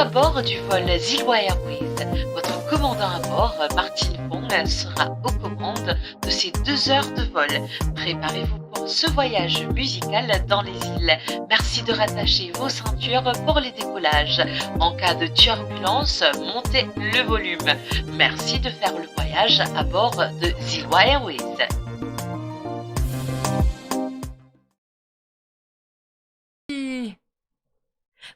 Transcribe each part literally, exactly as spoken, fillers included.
À bord du vol Zilwa Airways, votre commandant à bord, Martine Fong, sera aux commandes de ces deux heures de vol. Préparez-vous pour ce voyage musical dans les îles. Merci de rattacher vos ceintures pour les décollages. En cas de turbulence, montez le volume. Merci de faire le voyage à bord de Zilwa Airways.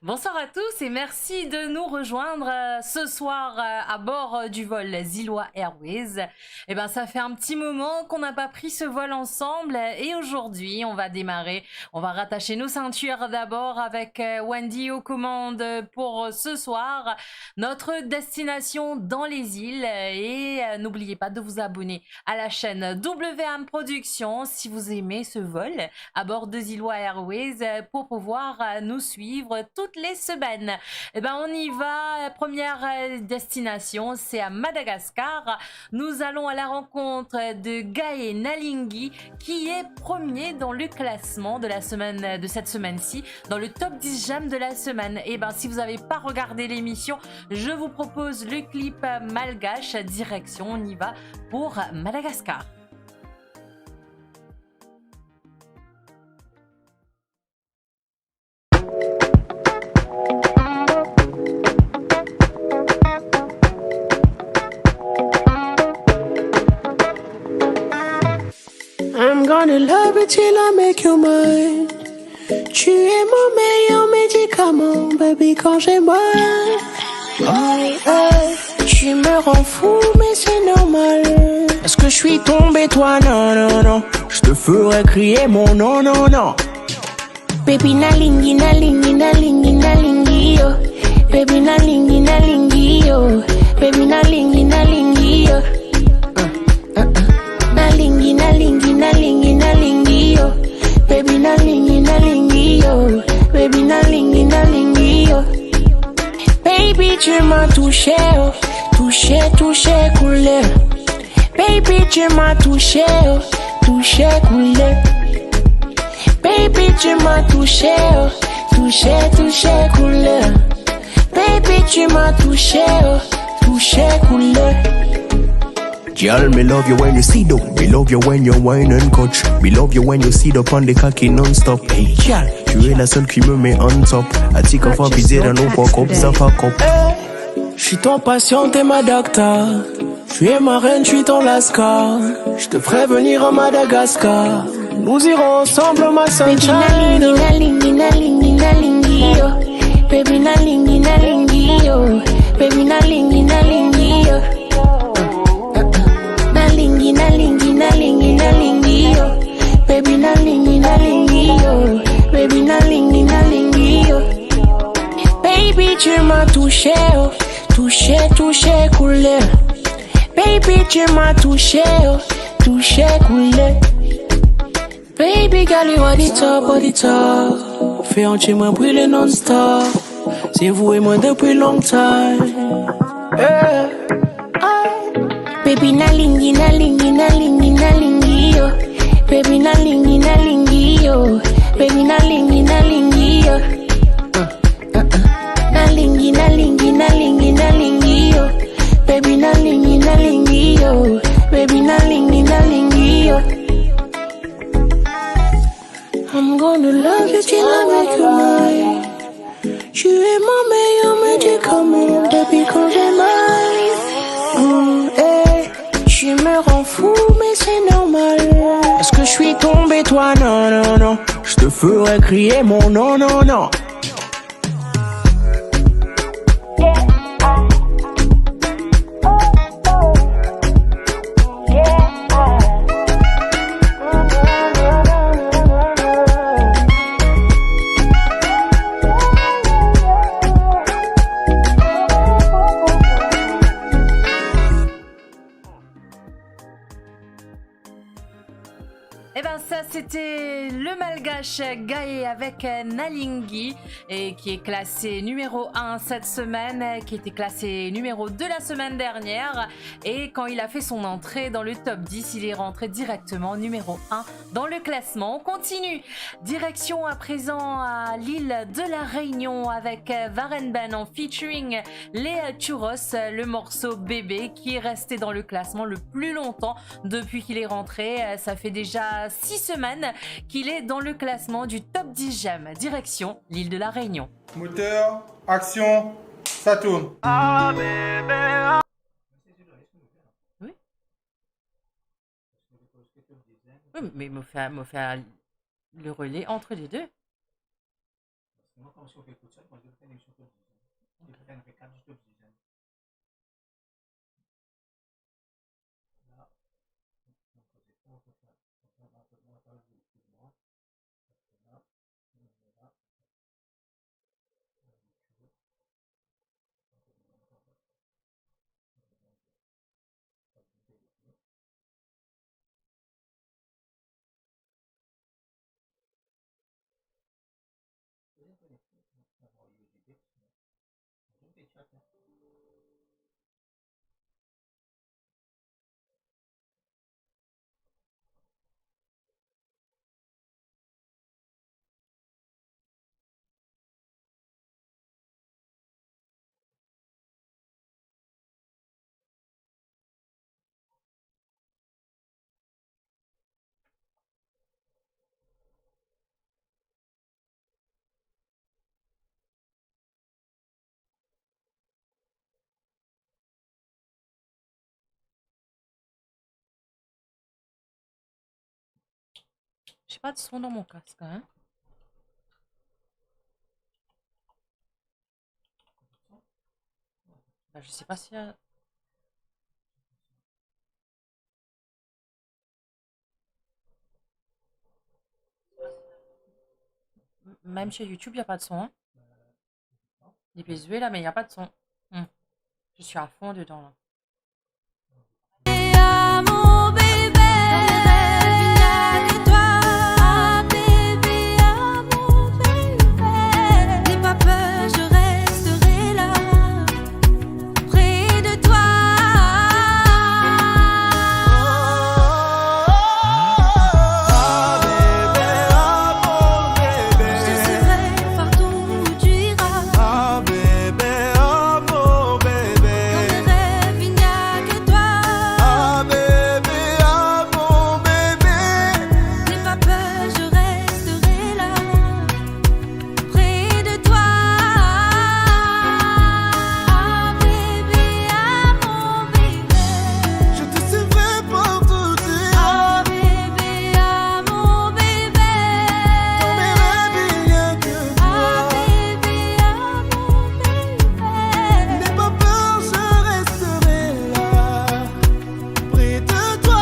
Bonsoir à tous et merci de nous rejoindre, euh, ce soir, euh, à bord, euh, du vol Zilwa Airways. Eh ben, ça fait un petit moment qu'on n'a pas pris ce vol ensemble et aujourd'hui, on va démarrer. On va rattacher nos ceintures d'abord avec, euh, Wendy aux commandes pour, euh, ce soir. Notre destination dans les îles et, euh, n'oubliez pas de vous abonner à la chaîne W M Productions si vous aimez ce vol à bord de Zilwa Airways, euh, pour pouvoir, euh, nous suivre toutes les semaines. Eh ben, on y va. Première, euh, destination, c'est à Madagascar. Nous allons à la rencontre de Gaye Nalingi, qui est premier dans le classement de la semaine, de cette semaine-ci, dans le top dix j'aime de la semaine. Eh ben, si vous n'avez pas regardé l'émission, je vous propose le clip malgache. Direction, on y va pour Madagascar. I'm gonna love you till I make you mine. Tu es mon meilleur médicament, baby, quand j'ai mal. Oh, hey, tu me rends fou, mais c'est normal. Est-ce que je suis tombé, toi? Non, non, non. Je te ferai crier mon non, non, non. Baby, nalingi, nalingi, nalingi, nalingi, yo. Baby, nalingi, nalingi, yo. Baby, nalingi, nalingi, yo. Uh, uh, uh. Nalingi, nalingi, nalingi, nalingi, yo. Baby, nalingi, nalingi, yo. Baby, nalingi, nalingi, yo. Baby, tu m'as touché, oh. Touché, touché, couleur. Baby, tu m'as touché, oh. Touché, couleur. Baby, tu m'as touché, oh. Touché, touché, couleur. Baby, tu m'as touché, oh. Touché, couleur. Gyal, me love you when you sit down. Me love you when you wine and coach. Me love you when you sit up on the cocky non-stop. Hey, gyal, tu es la seule qui me met on top. I take off a pizza and no fuck up, ça fuck up. Je suis ton patient, t'es ma docteur. Tu es ma reine, je suis ton lascar. Je te ferai venir à Madagascar. Nous irons ensemble, ma sunshine. Baby, nalingi, nalingi, nalingi, nalingi, yo. Baby, nalingi, nalingi, yo. Baby, nalingi, nalingi, yo. Nalingi, nalingi, nalingi, nalingi, yo. Baby, nalingi, nalingi, yo. Baby, nalingi, nalingi, yo. Baby, tu m'as touché, oh. Touché, touché, couleur. Baby, tu m'as touché, oh. Touché, couleur. Baby girl, you are the top of the top. Fais entier mwen brile non-stop. C'est vous et moi depuis longtemps. Yeah. Baby, nalingi, nalingi, nalingi, nalingi, yo. Baby, nalingi, nalingi, yo. Baby, nalingi, nalingi, yo. Uh, uh, uh. Nalingi, nalingi, nalingi, nalingi, yo. Baby, nalingi, nalingi, yo. Baby, nalingi, nalingi, yo. I'm gonna love you till I make you mine. Tu es mon meilleur médicament, baby, quand j'ai mal. Oh, hey, tu me rends fou, mais c'est normal. Est-ce que je suis tombé, toi? Non, non, non. Je te ferai crier mon non, non, non. Eh ben, ça, c'était le Malgache Gaye avec, euh, Nalingi, et qui est classé numéro un cette semaine, euh, qui était classé numéro deux la semaine dernière. Et quand il a fait son entrée dans le top dix, il est rentré directement numéro un dans le classement. On continue. Direction à présent à l'île de la Réunion avec, euh, Varenne Band en featuring les, euh, Churros, euh, le morceau Bébé qui est resté dans le classement le plus longtemps depuis qu'il est rentré. Euh, ça fait déjà six semaines qu'il est dans le classement du top dix j'aime. Direction l'île de la Réunion. Moteur, action, ça tourne. Oui. Oui, mais mo fer, mo fer le relais entre les deux. J'ai pas de son dans mon casque, hein. Bah, je sais pas si, euh, M-, même sur YouTube, y a pas de son, hein. Il peut jouer là, mais y a pas de son. Hmm. Je suis à fond dedans, là. Ah, mon bébé, rien que toi. Ah, bébé, ah, mon bébé. N'aie pas peur, je resterai là. Près de toi. Ah, bébé, ah, mon bébé. Je te suivrai partout où tu iras. Ah, bébé, ah, mon bébé. Dans mes rêves, il n'y a que toi. Ah, bébé, ah, mon bébé. N'aie pas peur, je resterai là. Près de toi. Ah, bébé, ah, mon bébé. Je te suivrai partout où tu iras. Ah, bébé, ah, mon bébé. Dans mes rêves, il n'y a que toi. Ah, bébé, ah, mon bébé. N'aie pas peur, je resterai là, près de toi.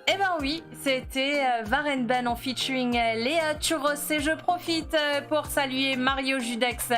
Eh ben oui, c'était, euh, Varenne Band en featuring, euh, Léa Churros. Et je profite, euh, pour saluer Mario Judex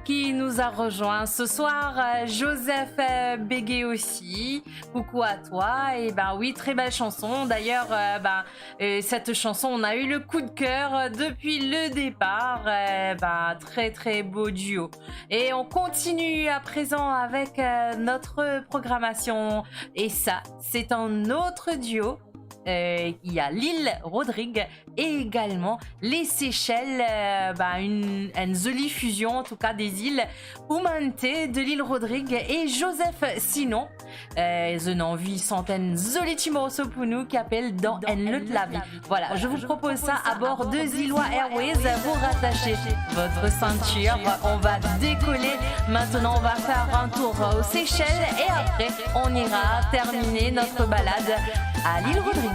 qui nous a rejoint ce soir, euh, Joseph, euh, Bégué aussi. Coucou à toi. Et ben oui, très belle chanson. D'ailleurs, euh, ben, euh, cette chanson, on a eu le coup de cœur, euh, depuis le départ. Euh, ben, très, très beau duo. Et on continue à présent avec, euh, notre programmation. Et ça, c'est un autre duo. Euh, il y a Lil Rodrig et également les Seychelles. Euh, bah, une, une jolie fusion, en tout cas, des îles Umante de Lil Rodrig et Joseph Sinon. Euh, zot ena anvi sant enn zoli ti morso pou nou ki apel Dan Enn Lot Lavi. Voilà, je vous propose ça à bord de Zilwa Airways. Vous rattachez votre ceinture, on va décoller. Maintenant, on va faire un tour aux Seychelles et après, on ira terminer notre balade à Lil Rodrig.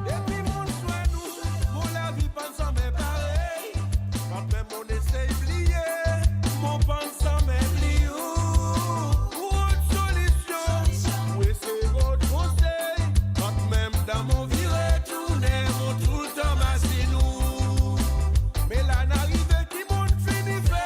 Depi monn swiv nou, mo lavi pa'nn zame parey. Kanmem monn esey bliye, mo pa'nn zame bliye ou. Ou rod solision, ou esey rod konsey. Kanmem dan mo vi retourne, mo toultan mazinn ou. Me la inn arive ki monn fini fer.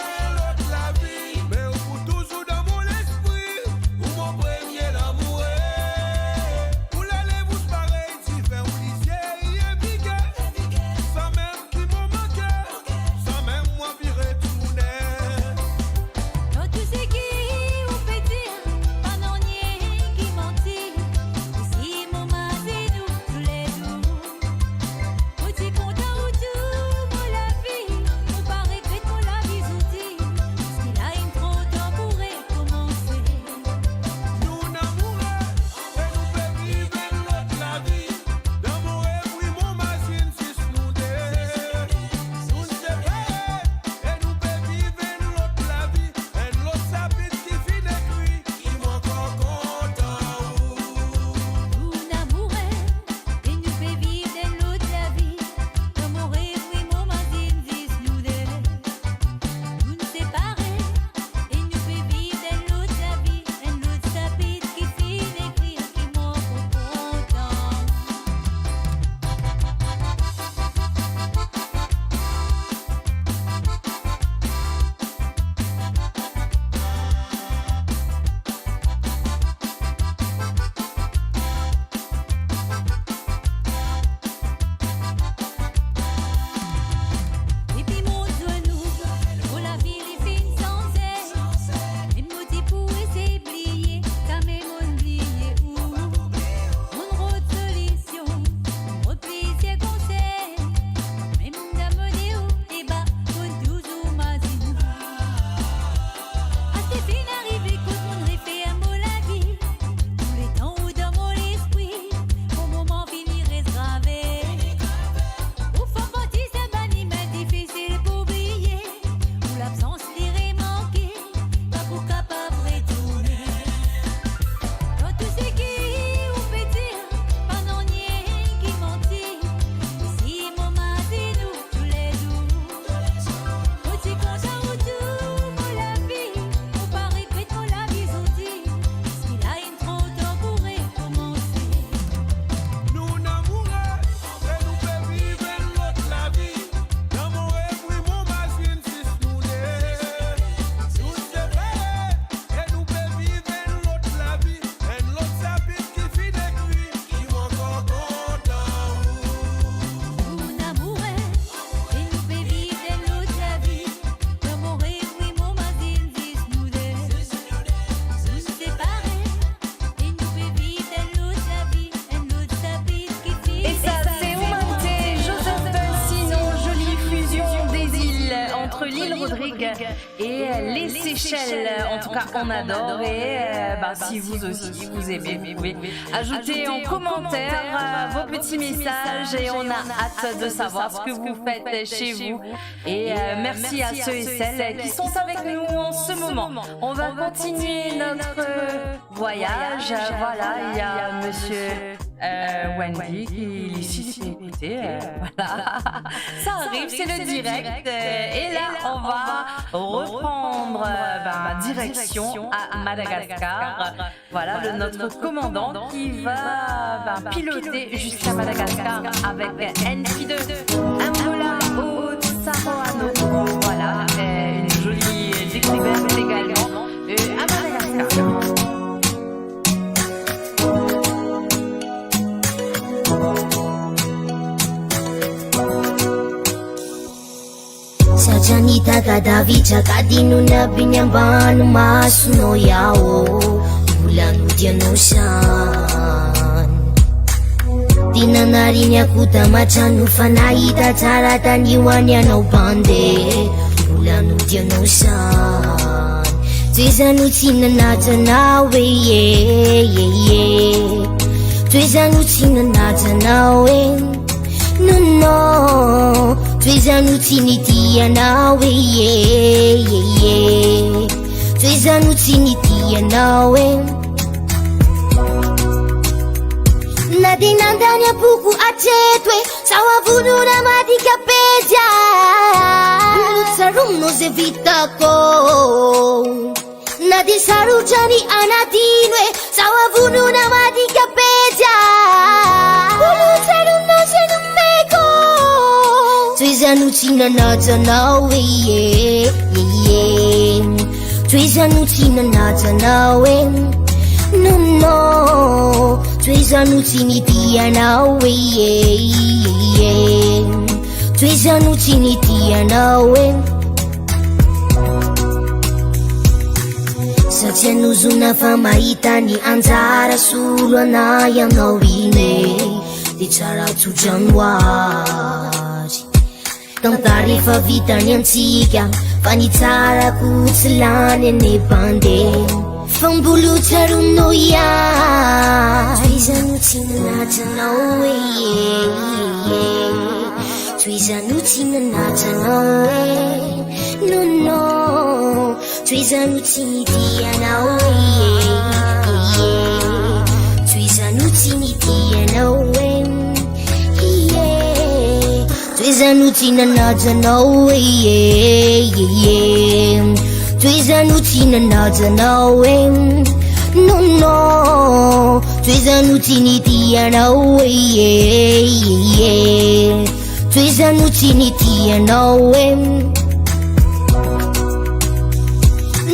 Les Seychelles, en tout cas, on adore. Et euh, bah, si vous aussi, vous aimez, vous pouvez ajouter en commentaire euh, vos petits messages et on a hâte de savoir ce que vous faites chez vous. Et euh, merci à ceux et celles qui sont avec nous en ce moment. On va continuer notre voyage. Voilà, il y a monsieur euh, Wendy qui est ici, écoutez, euh, voilà. Ça arrive, c'est le direct. Euh, et là, on va reprendre euh, ben, direction à Madagascar. Voilà le, notre commandant qui va ben, piloter jusqu'à Madagascar avec N P deux, Angola au Saroano. Voilà, euh, une jolie découverte également euh, à Madagascar. Sajanita kadavi chakadinu na binyambanu masu no yao. Ulanu dia no shan. Tinanarinya kuta machanu fanaita charata niwanya no bande. Ulanu dia no shan. Twizanu tina na tana we ye ye ye. Twizanu tina na tana we. No no. Twizanu tini tia na we ye ye ye. Twizanu tini tia na we. Na dinandanya puku atetwe. Sawa vunu na madika pedia. Ulu tsarum no zevitako. Nadi saru jani anadinwe. Sawa vunu na madika pedia. Ulu tsarum no zenu meko. Twizanu tina na tana we ye ye ye. Twizanu tina na tana we. No no. Twizanu tini tia na we ye ye. Twizanu tini tia na we. Satia nuzuna fama itani anzara sulwa na ya na wine. Di chara tu Januari. Tantari fa vita nyantika, fani tsara kutsilane ne bande. Fambulu tsaru no ya. Twizanu tina na tana we. Twizanu tina na tana we. No no. Twizanu tini tia na we. Twizanu tini tia na we. Twizanu tina na tana we. Twizanu tina na tana we. No no. Twizanu tini tia na we. Twizanu tini tia na we.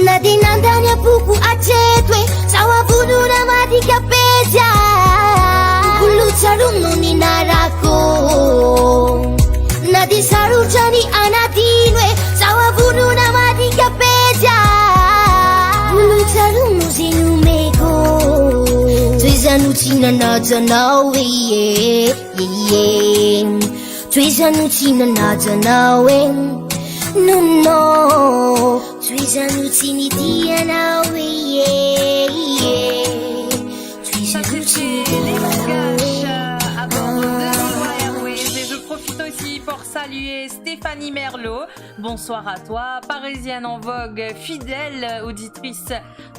Na dinandanya puku atetwe. Sawa vunu na madika pedia. Ulu tsarum no ni na rako. Nadi saru jani anadinwe. Sawa vunu na madika pedia. Ulu tsarum no zenu meko. Twizanu tina na tana we ye ye. Twizanu tina na tana we. No no. Twizanu tini tia na we ye ye. Twizanu tini tia na we. C'était les Malgaches, euh, à bord de Nova Airways. Et je profite aussi pour saluer Stéphanie Merlot. Bonsoir à toi, parisienne en vogue, fidèle auditrice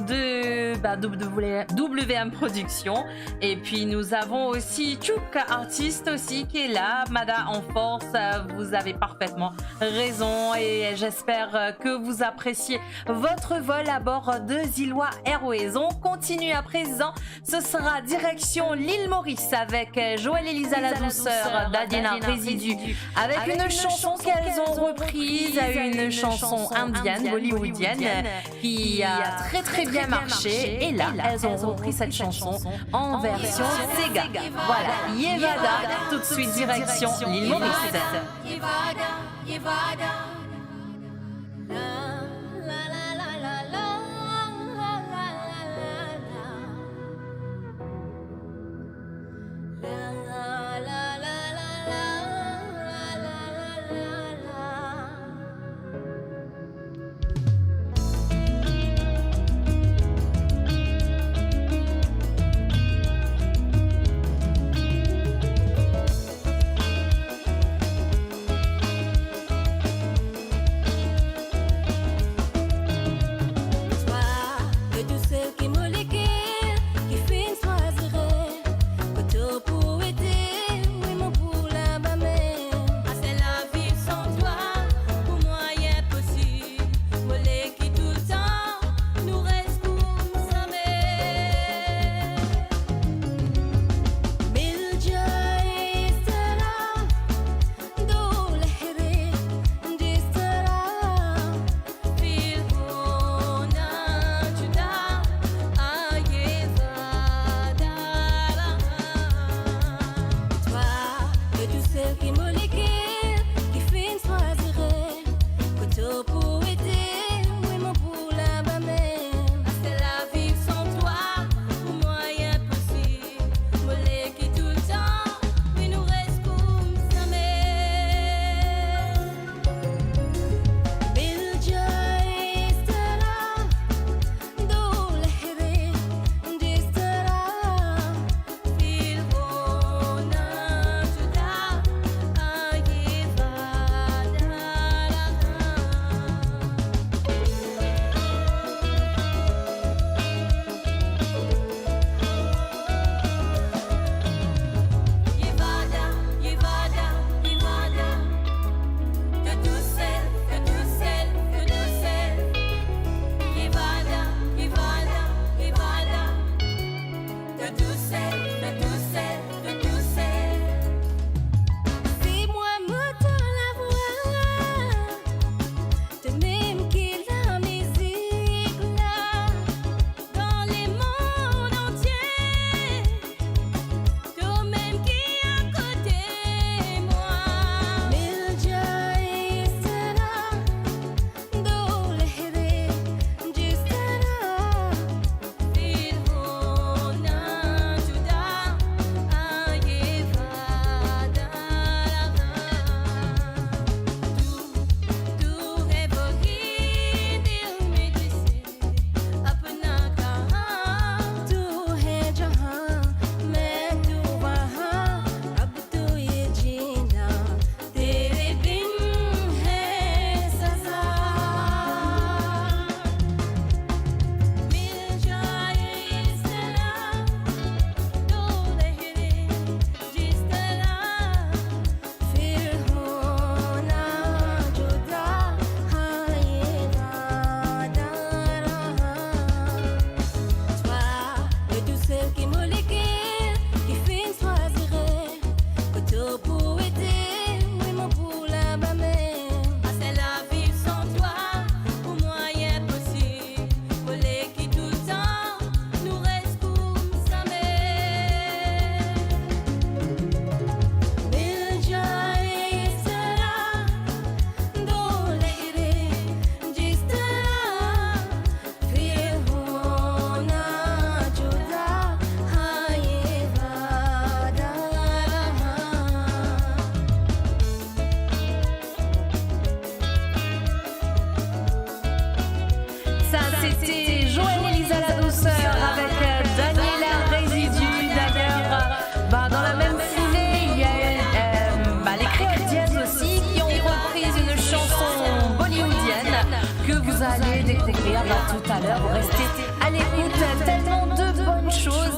de bah, W W M Productions. Et puis nous avons aussi Chouk Artiste aussi qui est là. Mada en force, euh, vous avez parfaitement raison et j'espère euh, que vous appréciez votre vol à bord de Zilwa Airways. On continue à présent. Ce sera direction l'île Maurice avec euh, Joël Elisa La Douceur, Dadiena Résidu, avec une chanson qu'elles ont reprise, une chanson indienne, bollywoodienne, qui a très très bien marché. Et là, elles ont repris cette chanson en version séga. Voilà, Yevada, tout de suite direction l'île Maurice.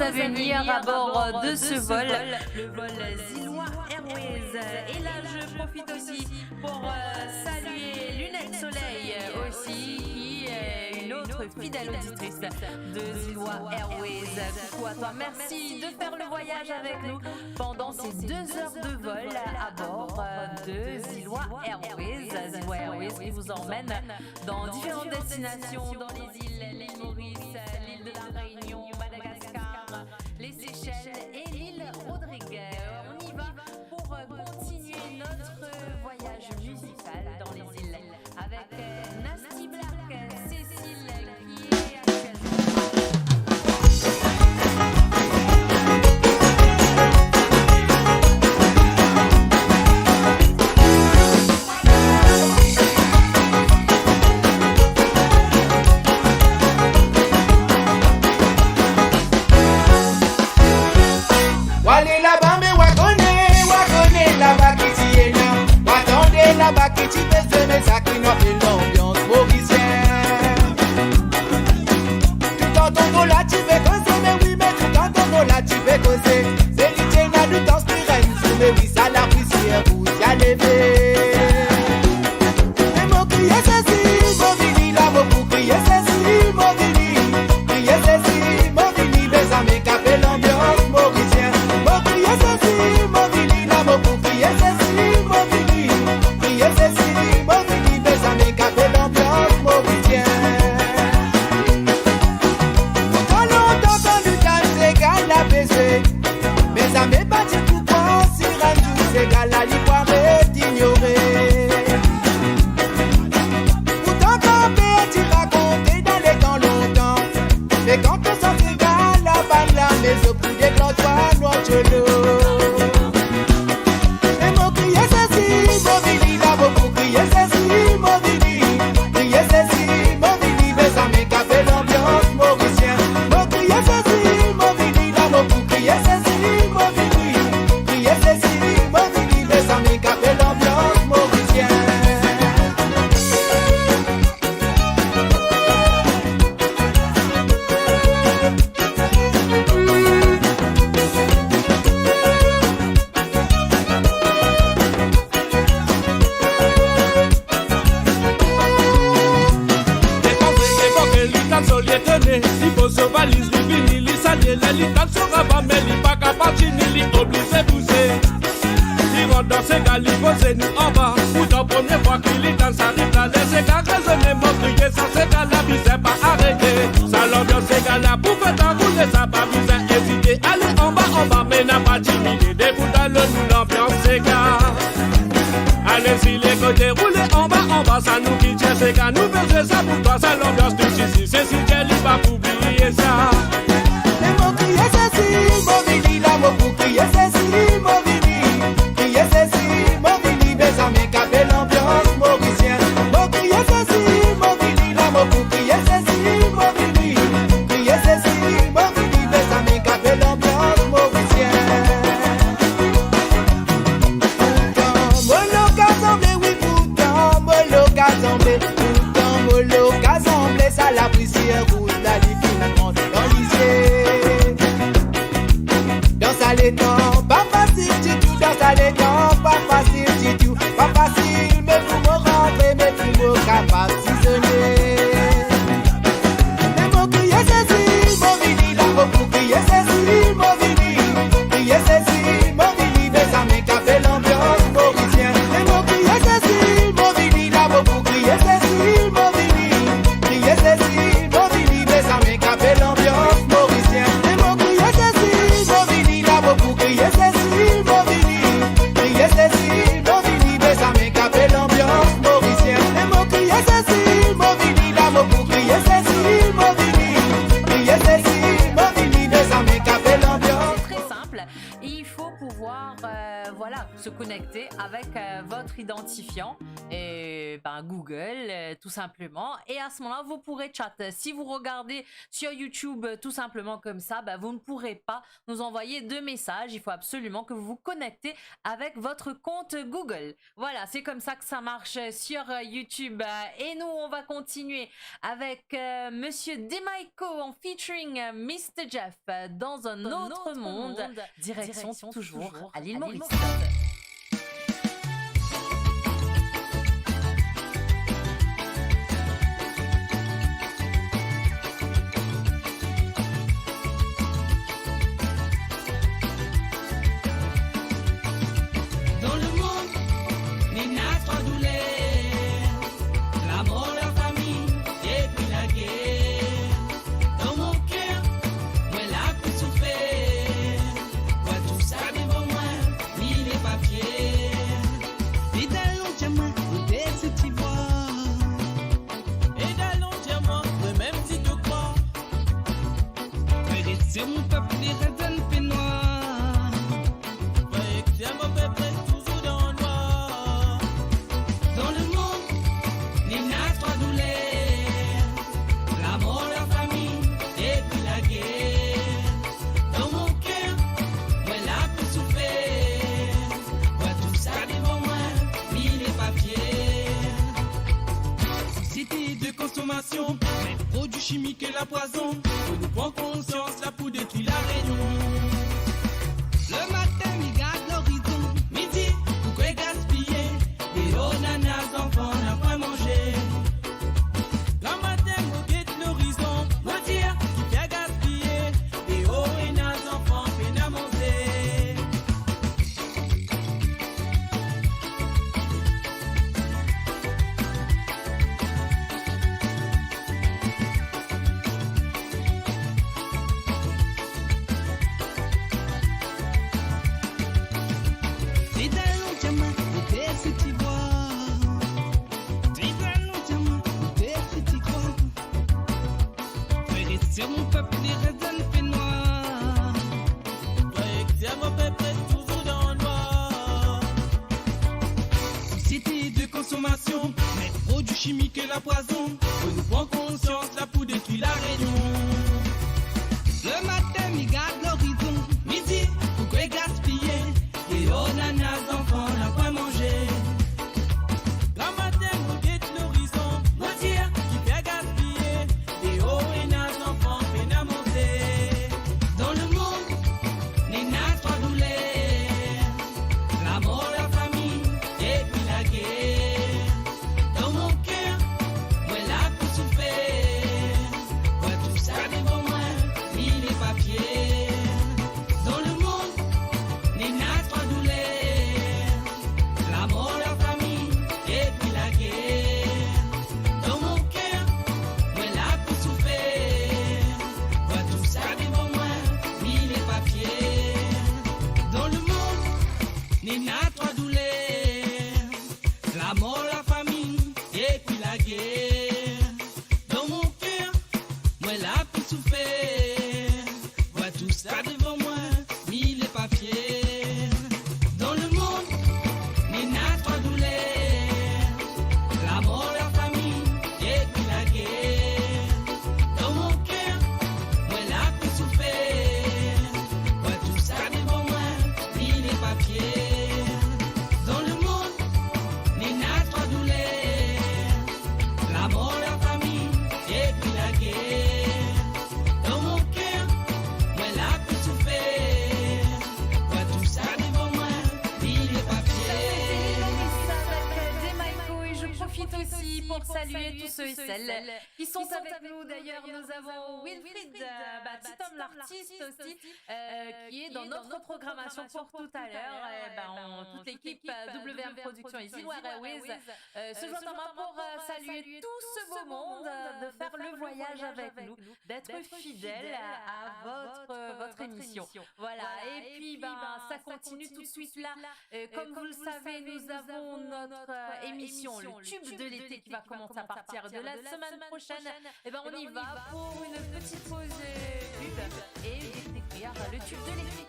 à venir à bord de ce vol, le vol Zilois Airways. Et là, je profite aussi pour, euh, saluer Lunette Soleil, euh, aussi, qui est une autre fidèle auditrice de Zilois Airways. Coucou à toi, merci de faire le voyage avec nous pendant ces deux heures de vol à bord, euh, de Zilois Airways. Zilois Airways qui vous emmène dans différentes destinations, dans les îles, l'île Maurice, l'île de la Réunion, Madagascar, les Seychelles et l'île Rodrigues. On y va pour, euh, continuer notre voyage musical dans les îles avec, euh, Nasty Black, Cécile, qui est actuellement Wa ale laba, me wa kone, wa kone laba ki ti ena. Wa tande laba ki ti peze, me sa ki nou apel lanbians morisien. Toutan tonton la ti pe koze, me wi, me toutan tonton la ti pe koze. Se li ti ena nou dans Pirenn, me wi, sa laprisier ou ti a leve. E mo kriye Cécile, mo vini la, mo pou kriye Cécile, mo vini. Kriye Cécile, mo vini, mezanmi, kape lanbians morisien. Mo kriye Cécile, mo vini la, mo pou kriye Cécile, mo vini. Kriye Cécile, mo vini, mezanmi, kape lanbians morisien. Tan lontan, kan nou tann sega la peze, mezanmi, pa ti pou pran si rann tou sega la, li pou aret inyore. Pourtan kan pe ti rakonte dan letan lontan, me kan to santi sega la bann lame zot pou deklanse twa nwar diolo. E mo kriye Cécile, mo vini la, mo pou kriye Cécile, mo vini. Kriye Cécile, mo vini, mezanmi, kape lanbians morisien. Mo kriye Cécile, mo vini la, mo pou kriye Cécile, mo vini. Kriye Cécile, mo vini, mezanmi, kape lanbians morisien. Depann de lepok, li tann so lietone, li poz so valiz, li vini, li salie, ler li tann so raba, me li pa kapav tini, li oblize bouze. Li rant dan sega, li poz zenou anba. Pourtan premie fwa ki li tann sa ritm la, ler sega rezone, mo kriye sa sega la bizin pa arete. Sa lanbians sega la pou fer twa roule, sa pa bizin ezite. Ale anba, anba, me napa timide, debout, alon nou lanbians sega. Ale si lekote, roule anba, anba, sa nou ki tir sega, nou fer zwe sa pou twa, sa lanbians nou sisi, se si Dieu li pa pou bliye sa. E mo kriye Cécile, mo vini la, mo pou kriye Cécile, mo vini. Kriye Cécile, mo vini, mezanmi, kape lanbians morisien. Mo kriye Cécile, mo vini la, mo pou kriye Cécile, mo vini. Kriye Cécile, mo vini, mezanmi, kape lanbians morisien. Pourtan mo lokazion, me wi, pourtan mo lokazion, me pourtan mo lokazion, me sa laprisier rouz la, li finn rant dan lizie. Dan sa letan pa fasil ditou, dan sa letan pa fasil ditou, pa fasil, me pou mo rantre, me pou mo kapav sizone. E mo kriye Cécile, mo vini la, mo pou kriye Cécile, mo vini. Kriye Cécile, mo vini, mezanmi, kape lanbians morisien. E mo kriye Cécile, mo vini la, mo pou kriye Cécile, mo vini. Kriye Cécile, mo vini, mezanmi, kape lanbians morisien. E mo kriye Cécile, mo vini la, mo pou kriye Cécile, mo vini. Kriye Cécile, mo vini, mezanmi, kape lanbians morisien. E mo kriye Cécile, mo vini la, mo pou kriye Cécile, mo vini. Kriye Cécile, mo vini, mezanmi, kape lanbians. C'est très simple. Il faut pouvoir, euh, voilà, se connecter avec, euh, votre identifiant, euh, ben, Google, euh, tout simplement. Et à ce moment-là, vous pourrez chat. Si vous regardez sur YouTube, euh, tout simplement comme ça, ben, vous ne pourrez pas nous envoyer de messages. Il faut absolument que vous vous connectez avec votre compte Google. Voilà, c'est comme ça que ça marche sur, euh, YouTube. Euh, et nous, on va continuer avec, euh, Monsieur Demaiko en featuring, euh, Mister Jeff, euh, dans un autre monde. Direction toujours à l'île Maurice. Dan lemond, ena trwa douler, lamor, lafami, epi lager. Dan mo ker, mwa la pou soufer. Mwa tou sa devan mwa, mi le pa fier. Li dan lontan mwa, ou desi ti vwar. E dan lontan mwa, mwa mem ti to krwar. Mwa res mo pep, li res dan penwar. Mwa ek mo pep res touzour dan nwar. Dan lemond, ena trwa douler. Lamor, lafami, epi lager. Dan mo ker, mwa la pou soufer. Mwa tou sa devan mwa, mi le pa fier. Sosiete de konsomasion, met prodwi chimik e lapwazon. Fo nou pran konsians, la pou detri La Rényon. Lematin, mi gard lorizon, mi dir, pou ki gaspiye? Deor nana zanfan, napa manze. Gramatin, mo get lorizon, mo dir, kifer gaspiye? Deor ena zanfan, pena manze. Ti dan lontan mwa, ou desi ti vwar. Ti dan lontan mwa, ou desi ti krwar. Mwa res mo pep, li res dan penwar. Mwa ek mo pep res touzour dan nwar. Sosiete de konsomasion, met prodwi chimik e lapwazon. Fo nou pran konsians, la pou detri La Rényon. Lematin, mi gard lorizon, mi dir, pou ki gaspiye? Deor nana zanfan, napa manze. Gramatin, mo get lorizon, mo dir, kifer gaspiye? Deor ena zanfan, pena manze. Dan lemond, ena trwa douler. Lamor, lafami, epi lager. Dan mo ker, mwa la pou soufer. Mwa tou sa devan mwa, mi le pa fier. Dan lemond, ena trwa douler. Lamor, lafami, epi lager. Dan mo ker, mwa la pou soufer. Mwa tou sa devan mwa, mi le pa fier. Dan lemond, ena trwa douler. Lamor, lafami, epi lager. Dan mo ker, mwa la pou soufer. Mwa tou sa devan mwa, mi le pa fier. Dan lemond, ena trwa douler. Lamor, lafami, epi lager. Dan mo ker, mwa la pou soufer. Mwa tou sa devan mwa, mi le pa fier. Dan lemond, ena trwa douler. Lamor, lafami, epi lager. Dan mo ker, mwa la pou soufer. Mwa tou sa devan mwa, mi le pa fier. Ça, c'était Loris avec, euh, Demaiko, et je profite aussi pour saluer tous ceux et celles qui sont avec nous. D'ailleurs, nous avons Wilfried, euh, bah, Titom l'artiste aussi, euh, qui est dans notre programmation pour tout à l'heure. Euh, bah, on, toute l'équipe, euh, W M Production et Zilwar Airways, euh, se joint à moi pour, euh, saluer tout ce beau monde, euh, de faire le voyage avec nous, d'être fidèle à, à votre, votre émission. Voilà. Et puis, ben, ça continue tout de suite là. Euh, comme vous le savez, nous avons notre, euh, émission, le tube de l'été, qui va commencer à partir de la semaine prochaine. Eh ben, on y va pour une petite pause, euh, pub et découvrir, euh, le tube de l'été.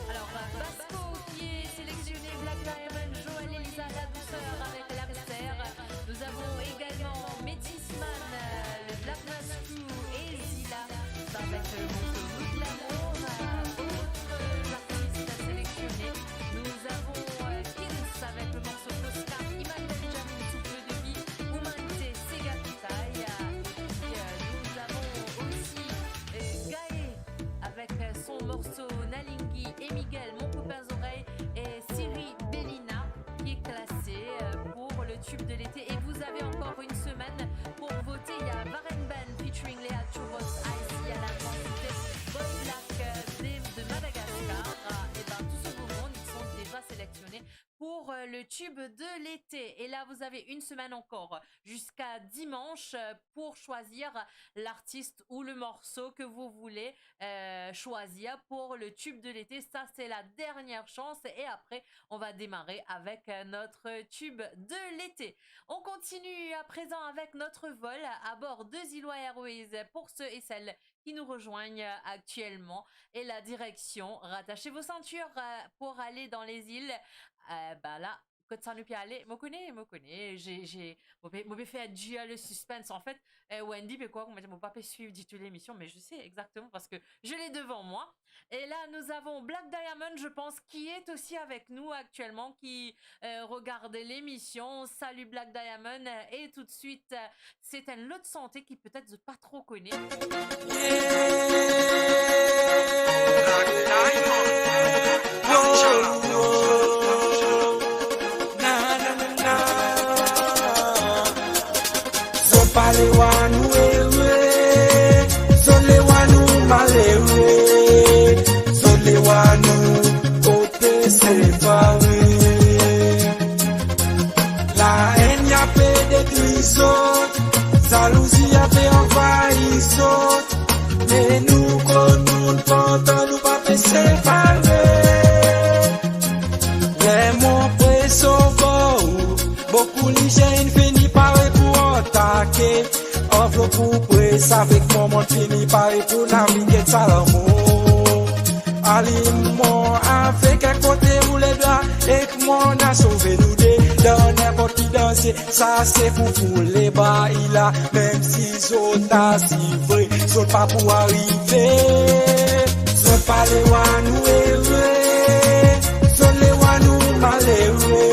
Alors, euh, Basco, qui est, c'est Sonalingi et Miguel, Mon copain Zorey et Siri Belina qui est classé euh, pour le tube de l'été. Et vous avez encore une semaine pour voter. Il y a Varenban featuring Léa Chubos, Icy à la grande vitesse, Boy Black, euh, de, de Madagascar. Euh, et ben, tout ce beau monde, ils sont déjà sélectionnés pour euh, le tube de l'été. Et là, vous avez une semaine encore, jusqu'à dimanche, euh, pour choisir l'artiste ou le morceau que vous voulez euh, choisir pour le tube de l'été. Ça, c'est la dernière chance. Et après, on va démarrer avec euh, notre tube de l'été. On continue à présent avec notre vol à bord de Zillois Airways pour ceux et celles qui nous rejoignent actuellement. Et la direction, rattachez vos ceintures euh, pour aller dans les îles. Euh, ben là, kot sa nou pe ale, mo kone, mo kone, j'ai, j'ai, mo pe, mo pe fer dir le suspense. En fait, euh, Wendy pe krwar kouma mo pa pe swiv ditou l'émission, mais je sais exactement parce que je l'ai devant moi. Et là, nous avons Black Diamond, je pense, qui est aussi avec nous actuellement, qui euh, regarde l'émission. Salut Black Diamond. Et tout de suite, euh, c'est un lot sante ki petet zot pa tro kone. Zot pa le wa nou ere, zot le wa nou malere, zot le wa nou ote separe. Laenn ya pe detri zot, zalouzi ya pe anvayi zot, me nou kot nou kontan, nou pa pe separe. Ler mo pre sov ou, bokou lizie inn fini pare pou atake. Anvlop ou pre, sa vek mwa, mo fini pare pou navige sa lanmour. Alim mwa avek enn kote ou ledwa, ek mwa nou a sove nou de dan ninport ki danze. Sa se pou foule bay la, mem si zot a swiv, zot pa pou arive. Zot pa le wa nou ere, zot le wa nou malere,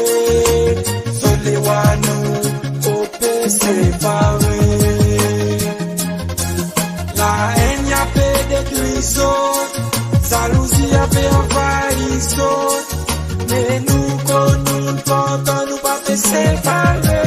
zot le wa nou ote separe. Laenn ya pe detri zot, zalouzi ya pe anvayi zot, me nou kot nou kontan, nou pa pe separe.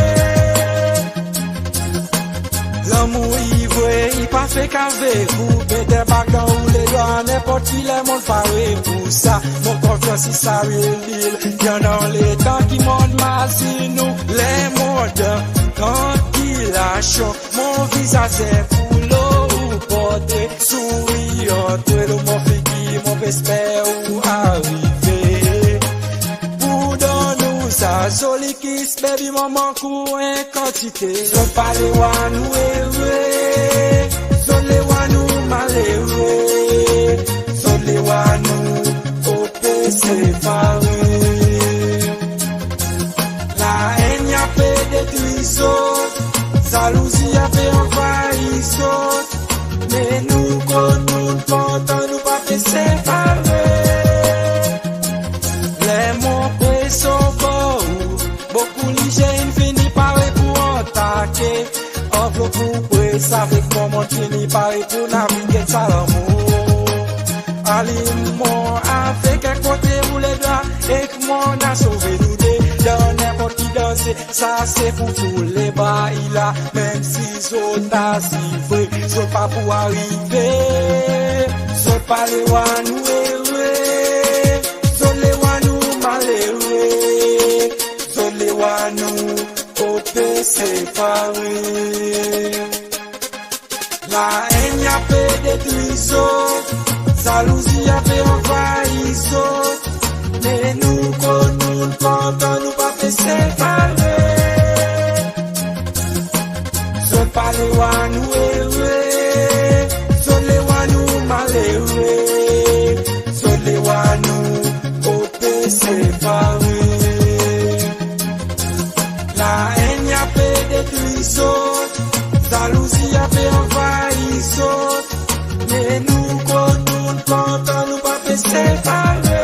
Lanmour li vre, li pa fek avek ou, met enn bag dan ou ledwa, ninport ki ler monn pare pou sa. Mo konfyans li sa real deal. Li annan letan ki monn mazinn ou, ler monn dan trankilasion. Mo vizaz enn koulor ou porte, sourir antre lor mo figir, mo pe esper ou arive pou donn ou sa zoli kiss, baby, mo mank ou enn kantite. Zot pa le wa nou ere, zot le wa nou malere, zot le wa nou ote separe. Laenn ya pe detri zot, zalouzi ya pe anvayi zot, me nou kot nou kontan, nou pa pe separe. Ler mo pre sov ou, bokou lizie inn fini pare pou atake. Anvlop ou pre, sa vek mwa, mo fini pare pou navige sa lanmour. Alim mwa avek enn kote ou ledwa, ek mwa nou a sove nou de dan ninport ki danze. Sa se pou foule bay la, mem si zot a swiv, zot pa pou arive. Zot pa le wa nou ere, zot le wa nou malere, zot le wa nou ote separe. Laenn ya pe detri zot, zalouzi ya pe anvayi zot, me nou kot nou kontan, nou pa pe separe. Zot pa le wa nou ere, zot le wa nou malere, zot le wa nou ote separe. Laenn ya pe detri zot, zalouzi ya pe anvayi zot, me nou kot nou kontan, nou pa pe separe.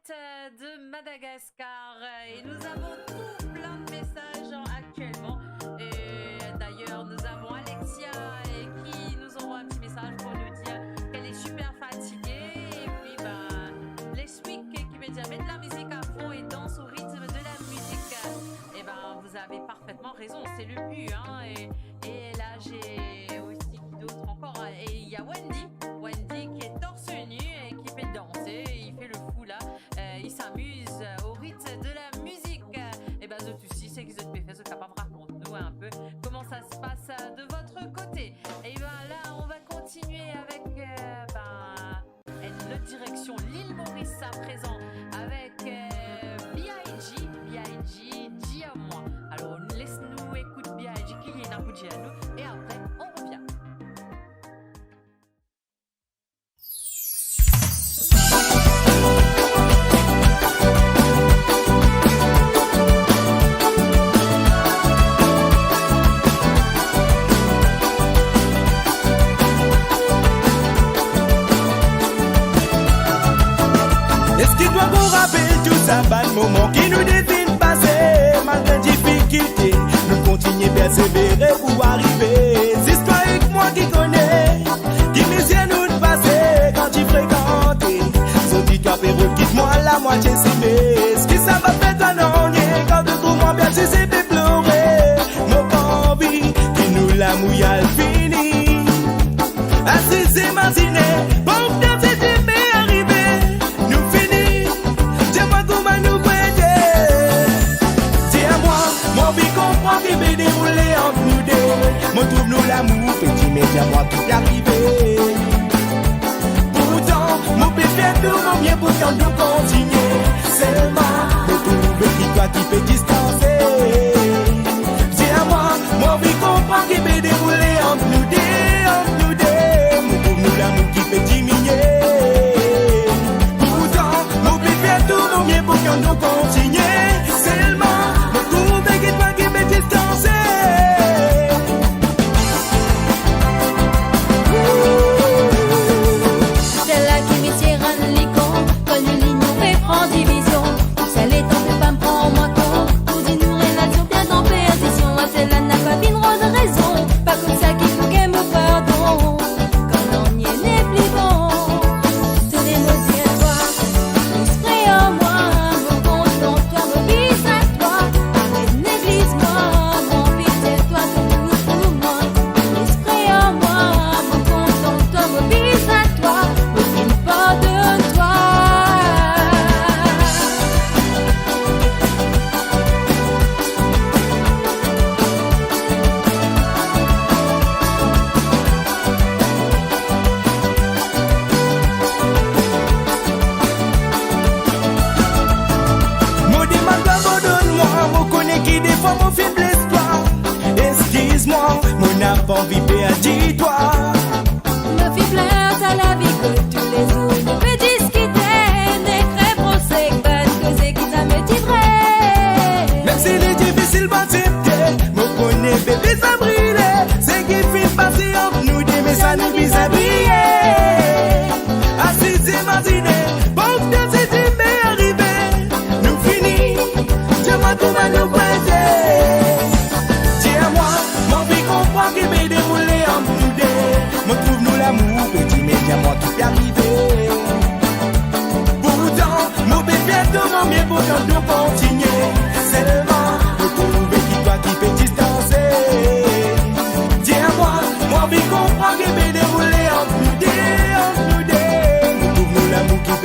euh, de Madagascar, euh, et nous avons tout plein de messages, hein, actuellement. Et d'ailleurs, nous avons Alexia, euh, qui nous envoie un petit message pour nous dire qu'elle est super fatiguée. Et puis, ben, Leswick qui me dit, mets de la musique à fond et danse au rythme de la musique. Eh ben, vous avez parfaitement raison, c'est le but, hein, et, et là, j'ai aussi qui d'autre encore, hein, et il y a Wendy, Wendy qui est torse nu et qui fait danser, et il fait le fou là, euh, il s'amuse, euh, au rythme de la musique. Eh ben, zot osi, seki zot pe fer, zot kapav rakont nou un peu comment ça se passe, euh, de votre côté. Et ben là, on va continuer avec, euh, ben, une autre direction, l'île Maurice à présent, avec, euh, B I G, B I G, Dis-moi. Alors, laisse-nous écouter B I G, ki li ena pou dir nou, et après, on revient. Eski twa ou rapel tou sa bann moman ki nou de finn pase, malgre difikilte, nou kontigne persevere pou arive? Zis twa ek mwa ki kone ki mizer nou pase kan ti frekante. Zordi twa pe rod kit mwa lamwatie simes. Ki sa va fer twa nanye kan to trouv mwa bien sise pe plore? Mo pa anvi ki nou lamour al fini. Asize mazine, bon, dan seki pe arive, nou fini. Dir mwa kouma nou pou ete. Dir mwa, mo anvi konpran ki pe deroule ant nou de. Mo trouv nou lamour pe diminie, dir mwa ki pe arive. Pourtan, mo pe fer tou mo mie pou tann nou kontigne. Selman, mo trouve ki twa ki pe distanse. Dir mwa, mo anvi konpran ki pe deroule ant nou de, ant nou de. Mo trouv nou lamour ki pe diminie. Pourtan, mo pe fer tou mo mie pou tann nou kontigne. Selman, mo trouve ki twa ki pe distanse. Sela ki misie rann li kont, kan nou linyon pe pran divizion. Sa letan pe pa pran mwa kont, pou dir nou relasion bien an perdision. Sela napa finn rod rezon, pa koumsa ki pou gagn mo pardon. Kan nanye nepli bon, tourn mo dir twa, lespri an mwa, mo kontan twa, mo bizin twa. Aret negliz mwa, mo anvi dir twa, to tou pou mwa. Lespri an mwa, mo kontan twa, mo bizin twa, mo finn pardonn twa. Mo demann twa pardonn mwa, mo kone ki defwa mo finn bles twa. Eskiz mwa, mo napa anvi perdi twa. Mo finn plin sa lavi kot toulezour nou pe diskite, negle prose bann koze ki zame ti vre. Mem si li difisil pou aksepte, mo kone bebe sa brile. Seki finn pase ant nou de, me sa nou bizin bliye. Asize mazine, bon, dan seki pe arive, nou fini. Dir mwa kouma nou pou ete. Dir mwa, mo anvi konpran ki pe deroule ant nou de. Mo trouv nou lamour pe diminie, dir mwa ki pe arive. Pourtan, mo pe fer tou mo mie pou tann nou kontigne. Selman, mo trouve ki twa ki pe distanse. Dir mwa, mo anvi konpran ki pe deroule ant nou de, ant nou de. Mo trouv nou lamour ki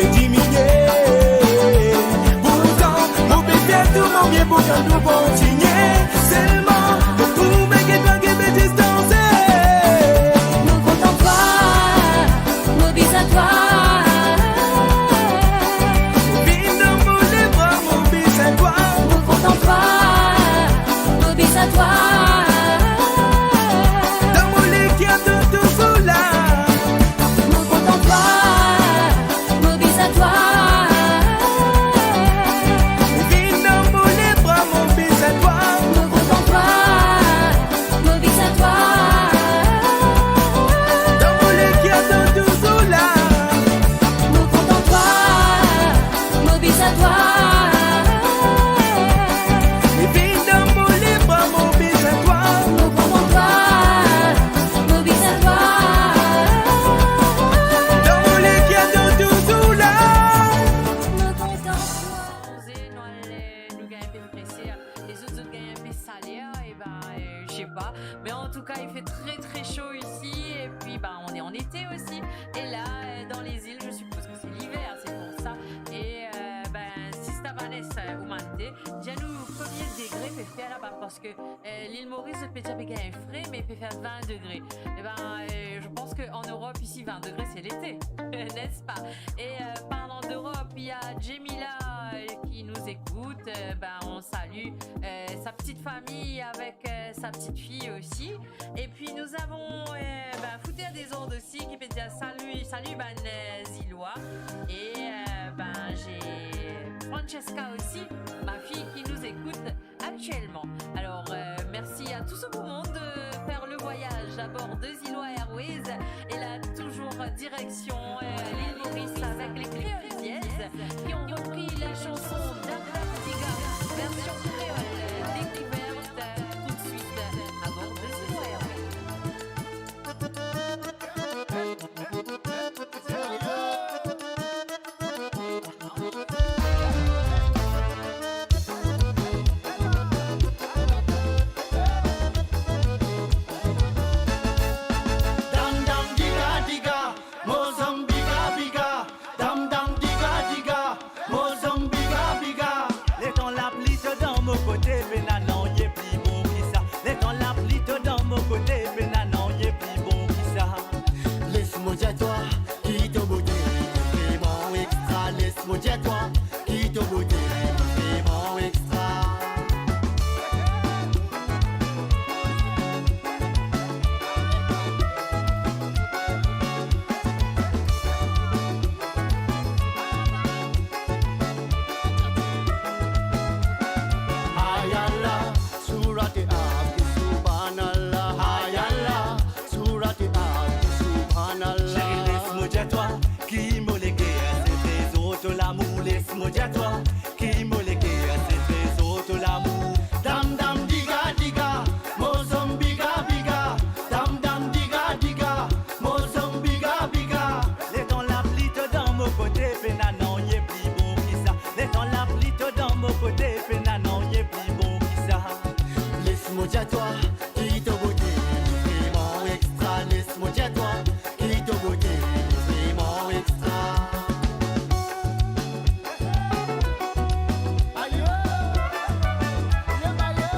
Parce que, euh, l'île Maurice, je peux dire, il fait frais, mais il peut faire vingt degrés. Eh ben, euh, je pense qu'en Europe, ici, vingt degrés, c'est l'été, n'est-ce pas? Et, euh, parlant d'Europe, il y a Jemila, euh, qui nous écoute. Euh, ben, on salue, euh, sa petite famille avec, euh, sa petite fille aussi. Et puis, nous avons, euh, ben, Fouter des ondes aussi, qui peut dire salut, salut, ben, euh, Zilwa. Et, euh, ben, j'ai Francesca aussi, ma fille, qui nous écoute actuellement. Alors, euh, merci à tout ce beau monde de faire le voyage à bord de Zilwa Airways. Et là, toujours direction, euh, l'île Maurice avec les Créoles Dièse qui ont repris la chanson d'Abdam Diga, version créole, découverte tout de suite à bord de Zilwa Airways. Dam dam diga diga, mo zom biga biga. Dam dam diga diga, mo zom biga biga. Letan lapli to dan mo kote, pena nanye pli bon ki sa. Letan lapli to dan mo kote, pena nanye pli bon ki sa. Les mo dir twa ki to bote, vreman extra. Les mo dir twa ki to bote, vreman extra. Hayallah, Surat Abdi Subhanallah. Hayallah, Surat Abdi Subhanallah. Seri, les mo dir twa ki mo leker, se trezor to lamour. Les mo dir twa ki mo leker, se trezor to lamour. Dam dam diga diga, mo zom biga biga. Dam dam diga diga, mo zom biga biga. Letan lapli to dan mo kote, pena nanye pli bon ki sa. Letan lapli to dan mo kote, pena nanye pli bon ki sa. Les mo dir twa ki to bote, vreman extra. Les mo dir twa ki to bote, vreman extra. Ayo, ayo, ayo.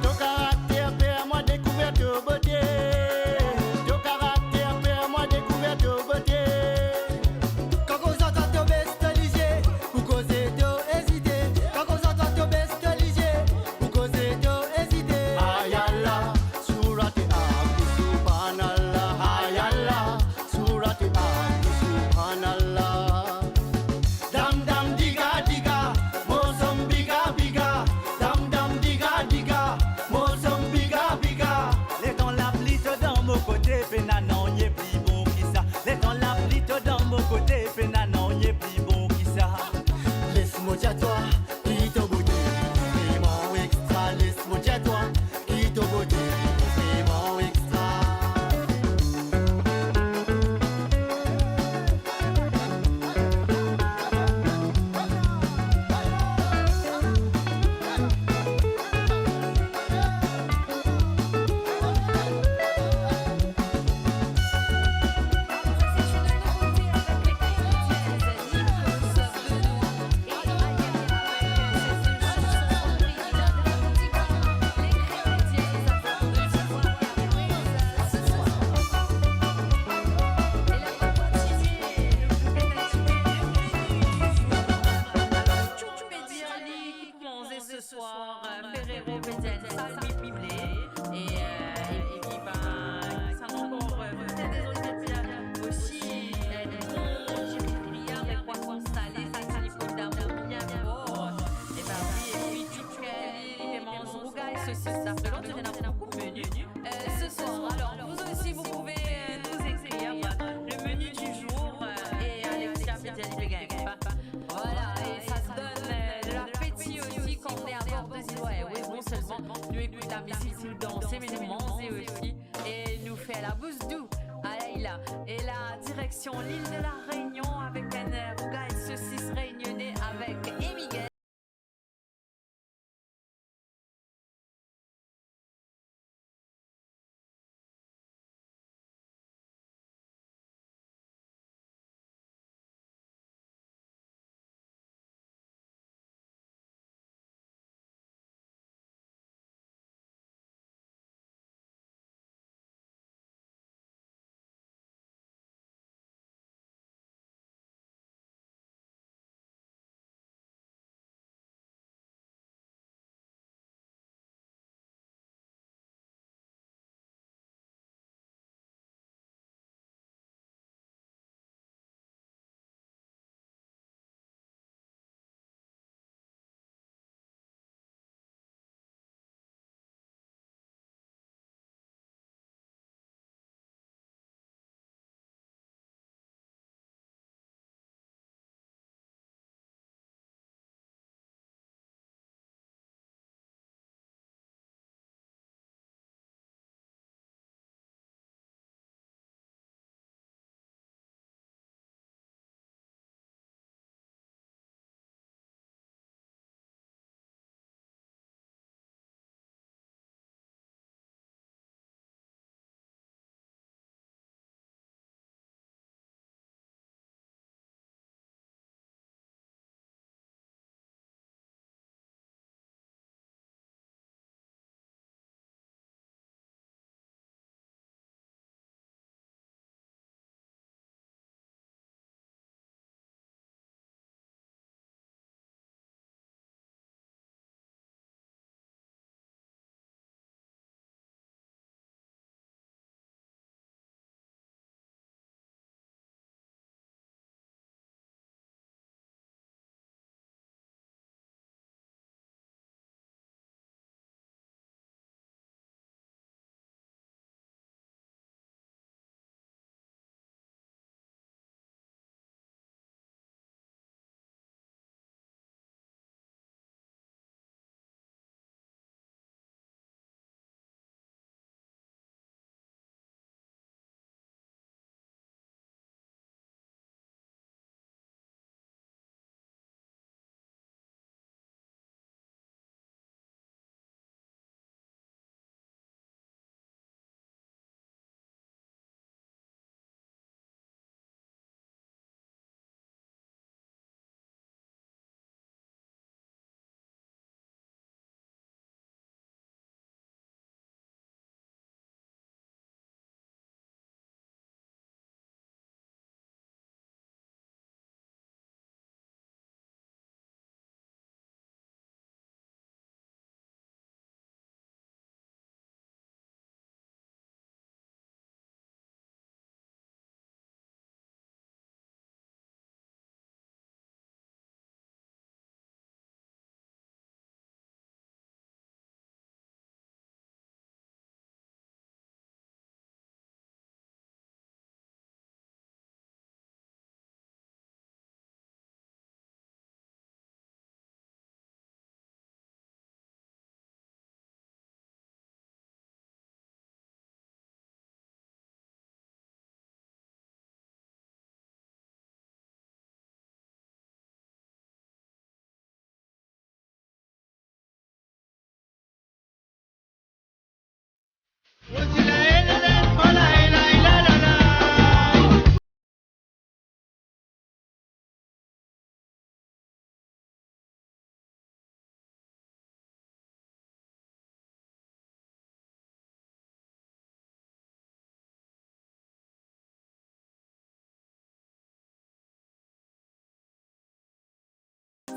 To karakter fer mwa dekouver to bote. To karakter fer mwa dekouver to bote. Kan kozan twa to bes to lizie, pou koze to ezite. Kan kozan twa to bes to lizie, pou koze to ezite. Hayallah, Surat Abdi Subhanallah. Hayallah, Surat Abdi Subhanallah. Dam dam diga diga, mo zom biga biga. Dam dam diga diga, mo zom biga biga. Letan lapli to dan mo kote, pena nanye pli bon ki sa. Letan lapli to dan mo kote, pena nanye pli bon ki sa. Les mo dir twa ki to bote, vreman extra. Les mo dir twa ki to bote, vreman extra. Komanse ce soir, euh, Ferrero pe dir enn salmi pible. E, euh, e, e ki, ben, sa ankor, euh, petet dezot pe dir osi, euh, bon diri friar, krwasan sale, sa ti li kot bien for. E ben wi, e pi tou, euh, li, li pe manz rougay sosis. Apre lot, ena boukou meni, euh, ce soir. Alors, vous aussi, vous pouvez, euh, nous écrire. Le menu du jour, euh, e Alexia pe dir li pe gagn. Voilà, et ça se donne, euh, de l'appétit aussi quand on est à bord de Zilwa Airways. Non seulement nou ekout lamizik, nou danse, me nou manze osi. E nou fer labous dou. Alayla. E la, direction l'île de la Réunion avec un, euh, rougay sosis réunionnais avec Emigel.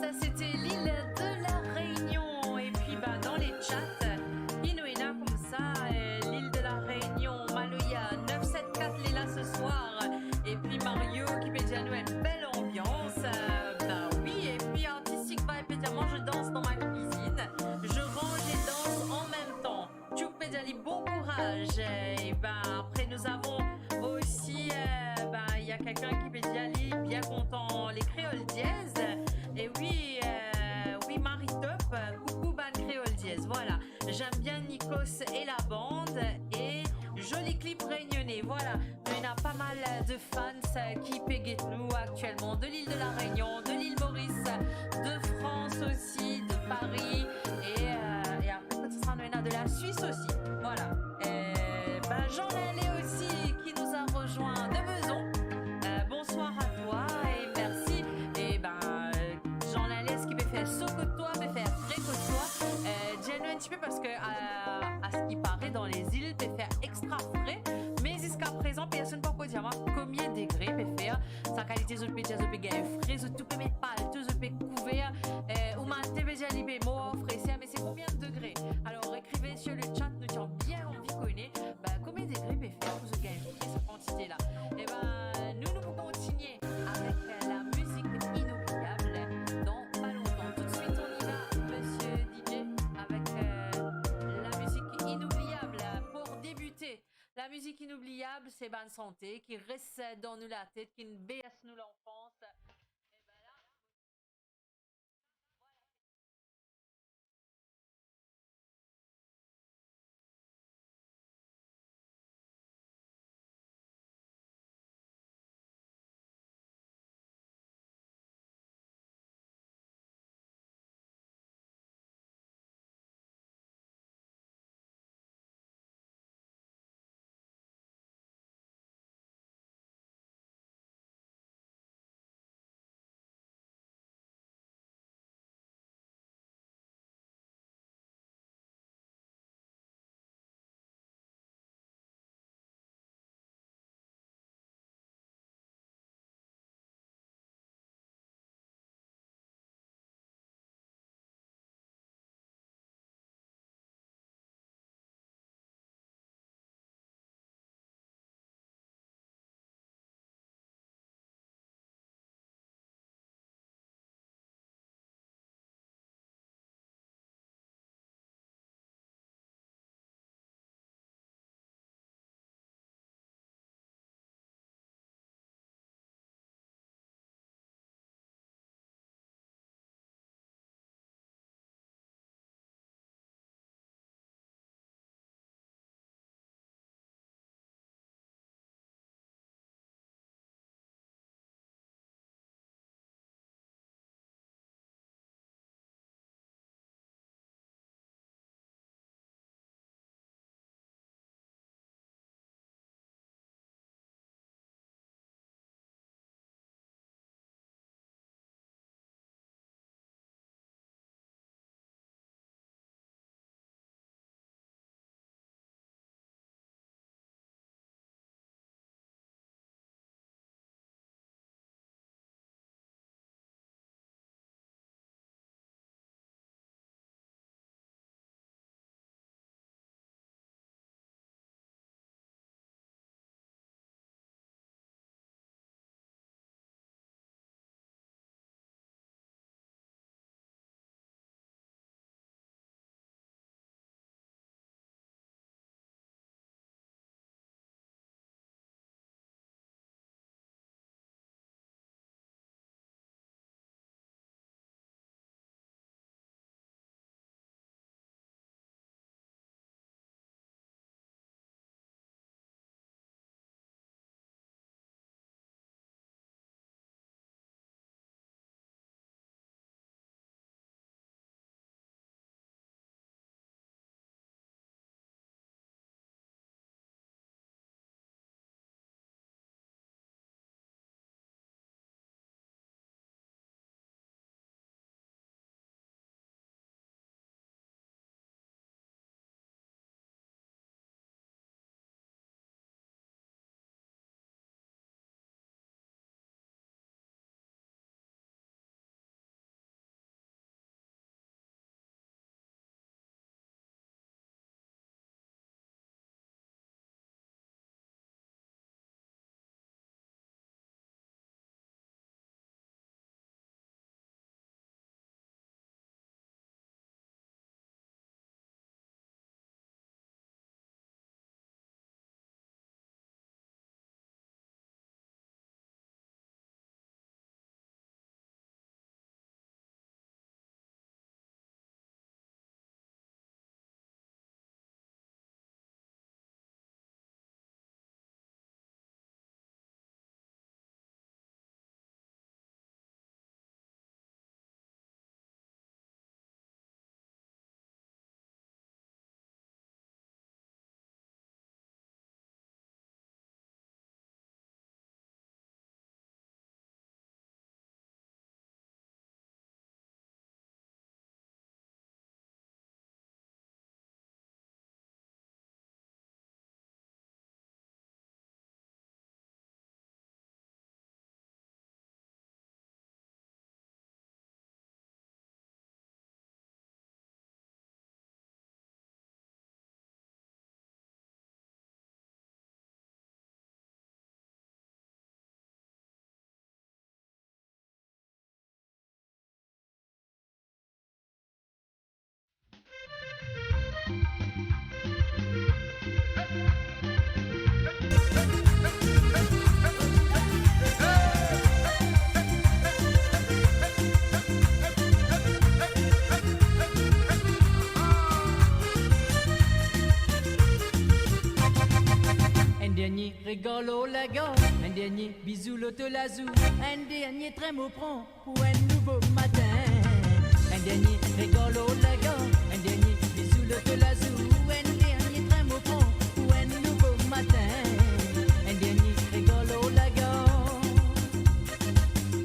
Ça, c'était l'île de la Réunion. Et puis, ben, dans les chats, il nous est là comme ça, euh, l'île de la Réunion, Maloya neuf sept quatre est là ce soir. Et puis Mario qui peut dire nous une belle ambiance. Euh, ben oui, et puis Artistic Vibe peut dire moi je danse dans ma cuisine. Je range et danse en même temps. Tchouk pe dir li bon courage. Et ben, après, nous avons aussi, euh, ben, il y a quelqu'un qui pe dir li bien content, les Créoles Dièse. Et oui, euh, oui, Marie Top, euh, coucou bann Créoles Dièse. Voilà, j'aime bien Nikos et la bande. Et joli clip réunionnais. Voilà, on a pas mal de fans, euh, ki pe get nou actuellement de l'île de la Réunion, de l'île Maurice, de France aussi, de Paris, et, euh, et après, kot sa nou ena, de la Suisse aussi. Voilà. Euh, ben, Jean Lallé aussi qui nous a rejoint de Besançon. Euh, bonsoir à toi et merci. Et ben, euh, Jean Lallé, eski pe fer so kot twa, pe fer fre kot twa? Euh, dir nou un petit peu parce que, euh, à ce qui paraît, dans les îles, pe fer extra fre. Mais jusqu'à présent, personne pa ankor dir mwa combien de degrés pe fer. Sa kalite zot pe dir, zot pe gagn fre, zot tou pe met palto, zot pe kouver. Euh, ou matin pe dir li pe mor, fre, ser, mais c'est combien de degrés? Alors, écrivez sur le chat, nou ti bien anvi kone, ben, combien de degrés pe fer pou zot gagn fre sa kantite la. E ben, nou, nou pou kontigne avec la musique inoubliable dans pas longtemps. Tout de suite, on y va, monsieur D J, avec, euh, la musique inoubliable pour débuter. La musique inoubliable, c'est bann sante ki res dan nou latet, ki berse nou lanfans. E ben la, Regal lor lagar, enn dernie bizou lor to lazou, enn dernie trin mo pran pou enn nouvo matin. Enn dernie regal lor lagar, enn dernie bizou lor to lazou, enn dernie trin mo pran pou enn nouvo matin. Enn dernie regal lor lagar.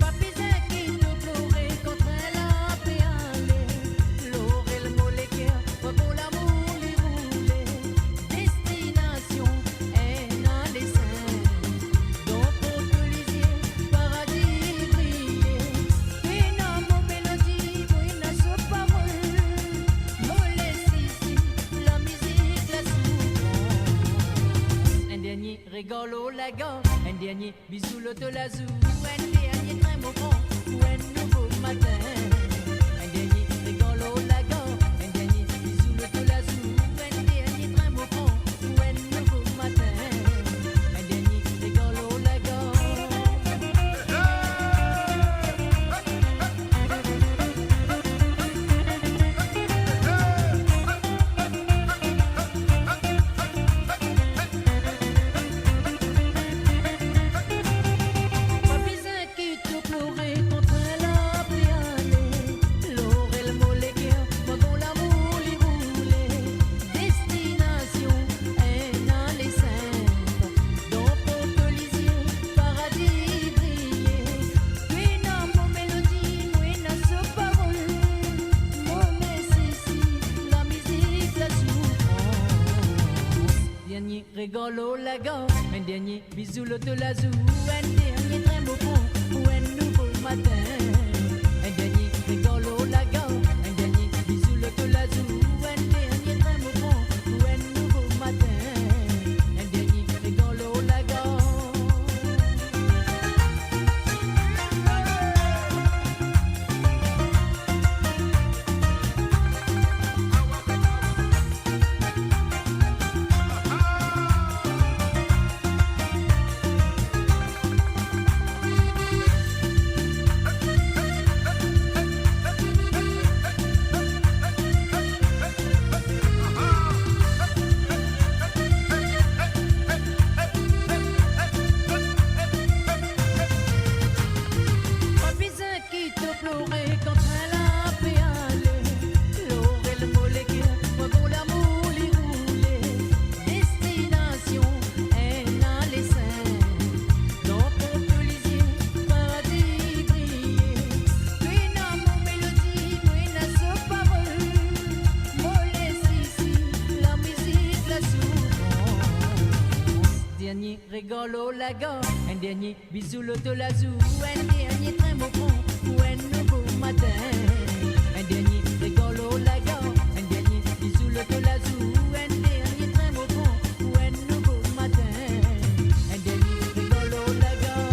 Pa bizin ki to plore kan trin la pe ale. Lor rel mo leker, mo lamour li roule. Destinasion enn ale sinp, dan to lizie paradi briye. Pena mo melodi, pena so parol, mo les isi lamizik, lasoufrans. Enn dernie regal lor lagar, enn dernie bizou lor to lazou, enn dernie trin mo pran pou enn nouvo matin. Enn dernie regal lor lagar, enn dernie bizou lor to lazou, enn dernie trin mo pran pou enn nouvo matin. Enn dernie regal lor lagar. Pa bizin ki to plore kan trin la pe ale. Lor rel mo leker, mo lamour li roule. Destinasion enn ale sinp, dan to lizie paradi briye. Pena mo melodi, pena so parol, mo les isi lamizik, lasoufrans. Dernie regal lor lagar, enn dernie bizou lor to lazou, enn dernie trin mo pran pou enn nouvo matin. Enn dernie regal lor lagar, enn dernie bizou lor to lazou, enn dernie trin mo pran pou enn nouvo matin. Enn dernie regal lor lagar. Pa bizin ki to plore kan trin la pe ale. Lor rel mo leker, mo lamour li roule. Destinasion enn ale sinp, dan to lizie paradi briye. Pena mo melodi, pena so parol, mo les isi lamizik, lasoufrans. Dernie regal lor lagar, enn dernie bizou lor to lazou, enn dernie trin mo pran pou enn nouvo matin. Enn dernie regal lor lagar, enn dernie bizou lor to lazou, enn dernie trin mo pran pou enn nouvo matin. Enn dernie regal lor lagar.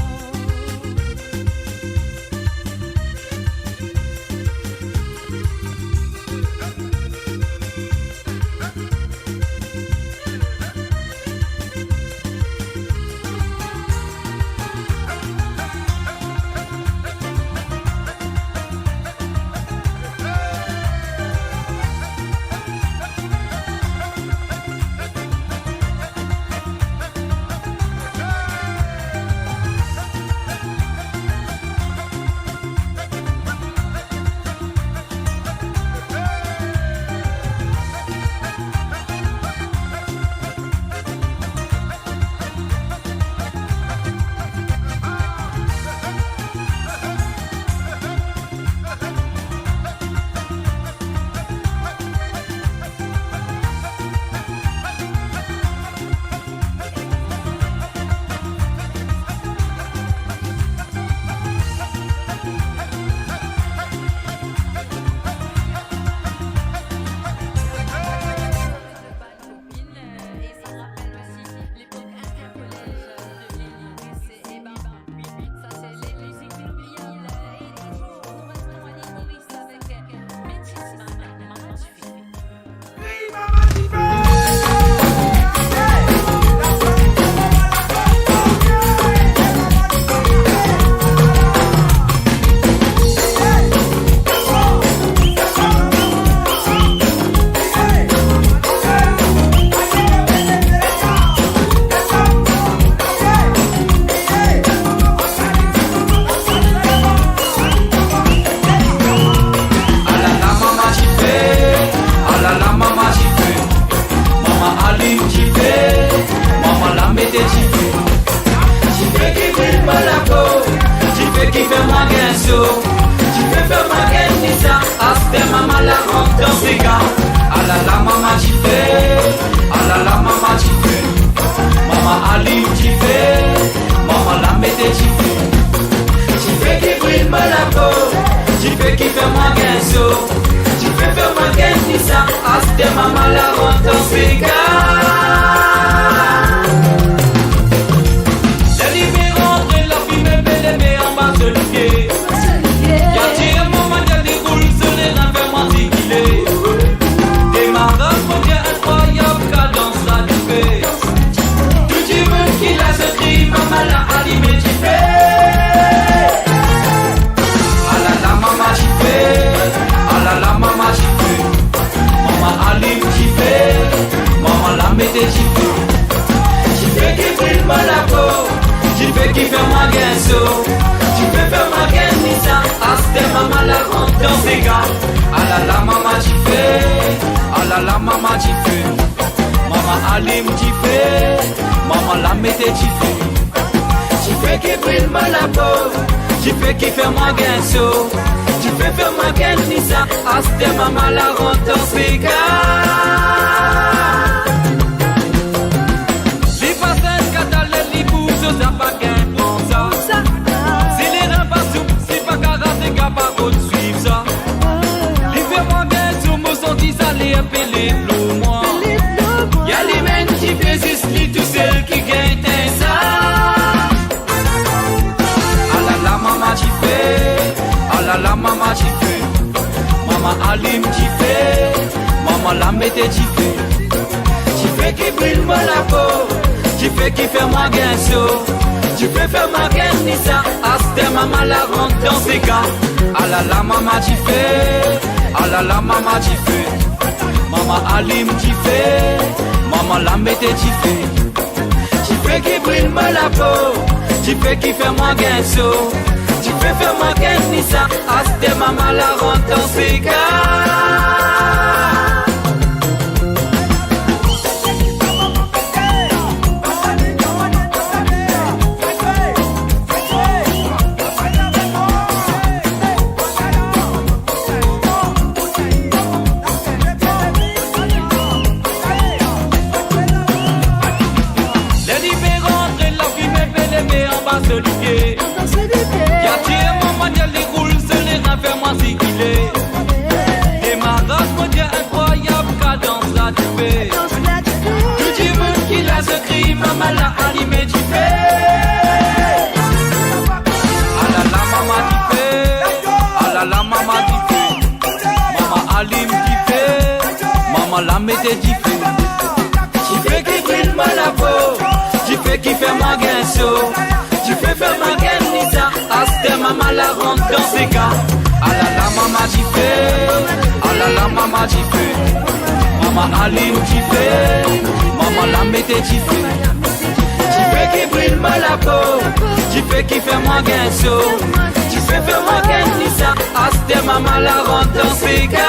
So, dife fer mwa gagn sa, aster mama la rant dan sega. Alala mama dife, alala mama dife. Mama alim dife, mama la mete dife. Dife ki bril mo lapo, dife ki fer mwa gagn so, dife fer mwa gagn sa, aster mama la rant dan sega. Ler li pe rantre, lafime pe leve anba so lipie. Li atir mwa, li deroul so lerin, fer mwa zigile. Demaraz, mo Dieu, inkrwayab kadans la dife. Tou dimoun ki la zot kriy, mama la alime dife. Alala mama dife, alala mama dife. Mama alim dife, mama la mete dife. Dife ki bril mo lapo, dife ki fer mwa gagn so, dife fer mwa gagn sa, aster mama la rant dan sega. Alala mama dife, alala mama dife. Mama alim dife, mama la mete dife. Dife ki bril mo lapo, dife ki fer mwa gagn so, dife fer mwa gagn sa, aster mama la rant dan sega. Li pa zis katal, li pou so sa pa gagn pran sa. Si lerin pa soup, si pa karaz, sega pa rod swiv sa. Li fer mwa gagn so, mo santi sa ler pe leve lor mwa. Ya li menm dife, zis li tousel ki gagn tegn sa. Alala mama dife, alala mama dife. Mama alim dife, mama la mete dife. Dife ki bril mo lapo, dife ki fer mwa gagn so, dife fer mwa gagn sa, aster mama la rant dan sega. Alala mama dife, alala mama dife. Mama alim dife, mama la mete dife. Dife ki bril mo lapo, dife ki fer mwa gagn so, dife fer mwa gagn sa, aster mama la rant dan sega. Ler li pe rantre, lafime pe leve anba so lipie. Li atir mwa, li deroul so lerin, fer mwa zigile. Demaraz, mo Dieu, inkrwayab kadans la dife. Tou dimoun ki la zot kriy, mama la alime dife. Alala mama dife, alala mama dife. Mama alim dife, mama la mete dife. Dife ki bril mo lapo, dife ki fer mwa gagn so, dife fer mwa gagn sa, aster mama la rant dan sega. Alala mama dife, alala mama dife. Mama alim dife, mama la mete dife. Dife ki bril mo lapo, dife ki fer mwa gagn so, dife fer mwa gagn sa, aster mama la rant dan sega.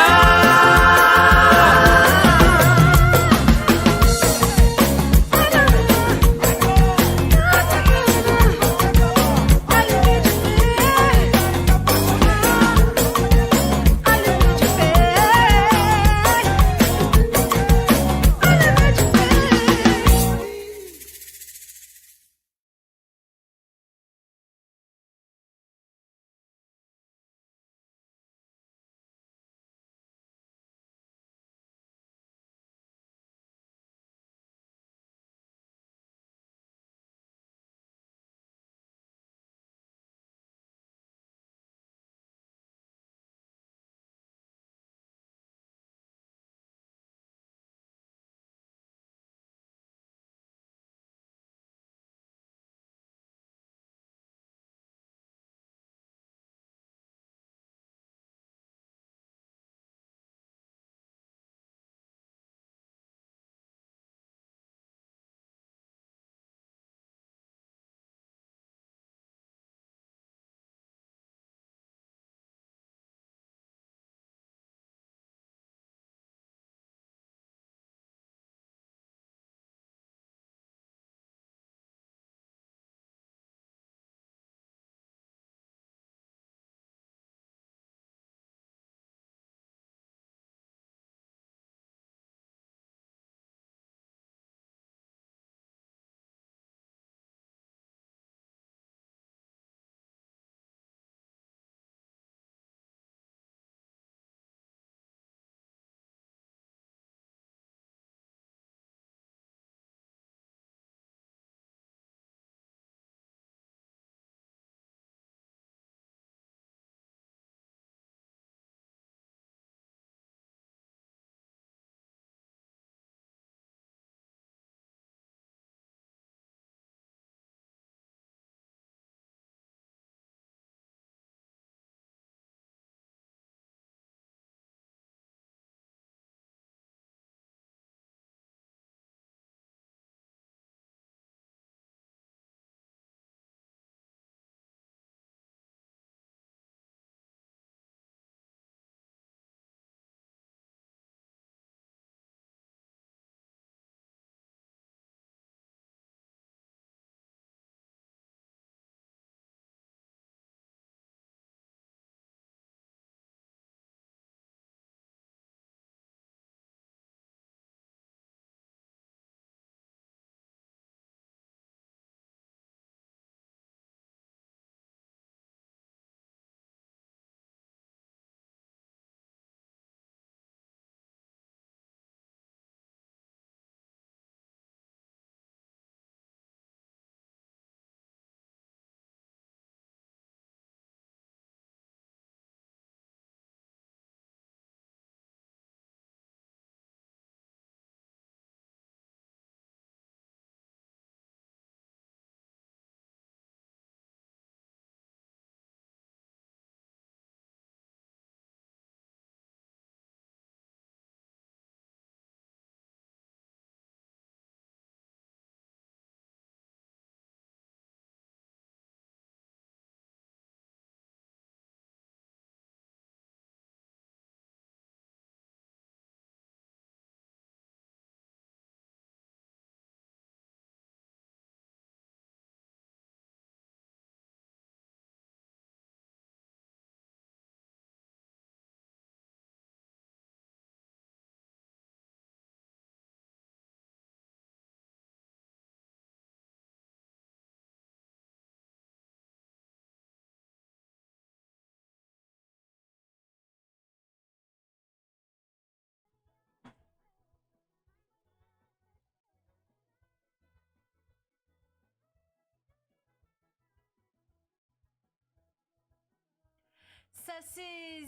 Sa se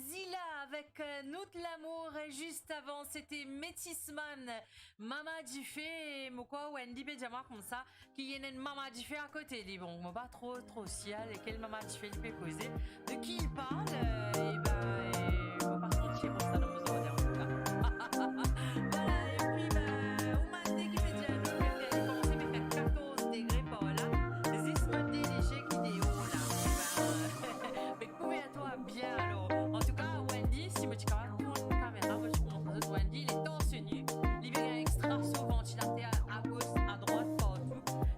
Zila avek, euh, Nout Lamour. E zis avan, sete Metis Man, Mama Dife. Mo krwar Wendy pe dir mwa koumsa ki ena enn mama dife akote li. Bon, mo pa tro, tro sir lekel mama dife li pe koze. De ki li parl? Euh, e ben, euh, mo pa santi koumsa dan mo zordi, antouka. Vwala, epi, ben, ou mande ki pe dir nou, pe fer, komanse pe fer katorz degre par la. Zis mo delizie ki deor la. E ben, euh, Be kouver twa bien alor. Antouka, Wendy, si mo ti kapav tourn kamera, mo ti pou montre zot Wendy, li tor nu, li pe gagn extra so vantilater a gos, a drwat, partou.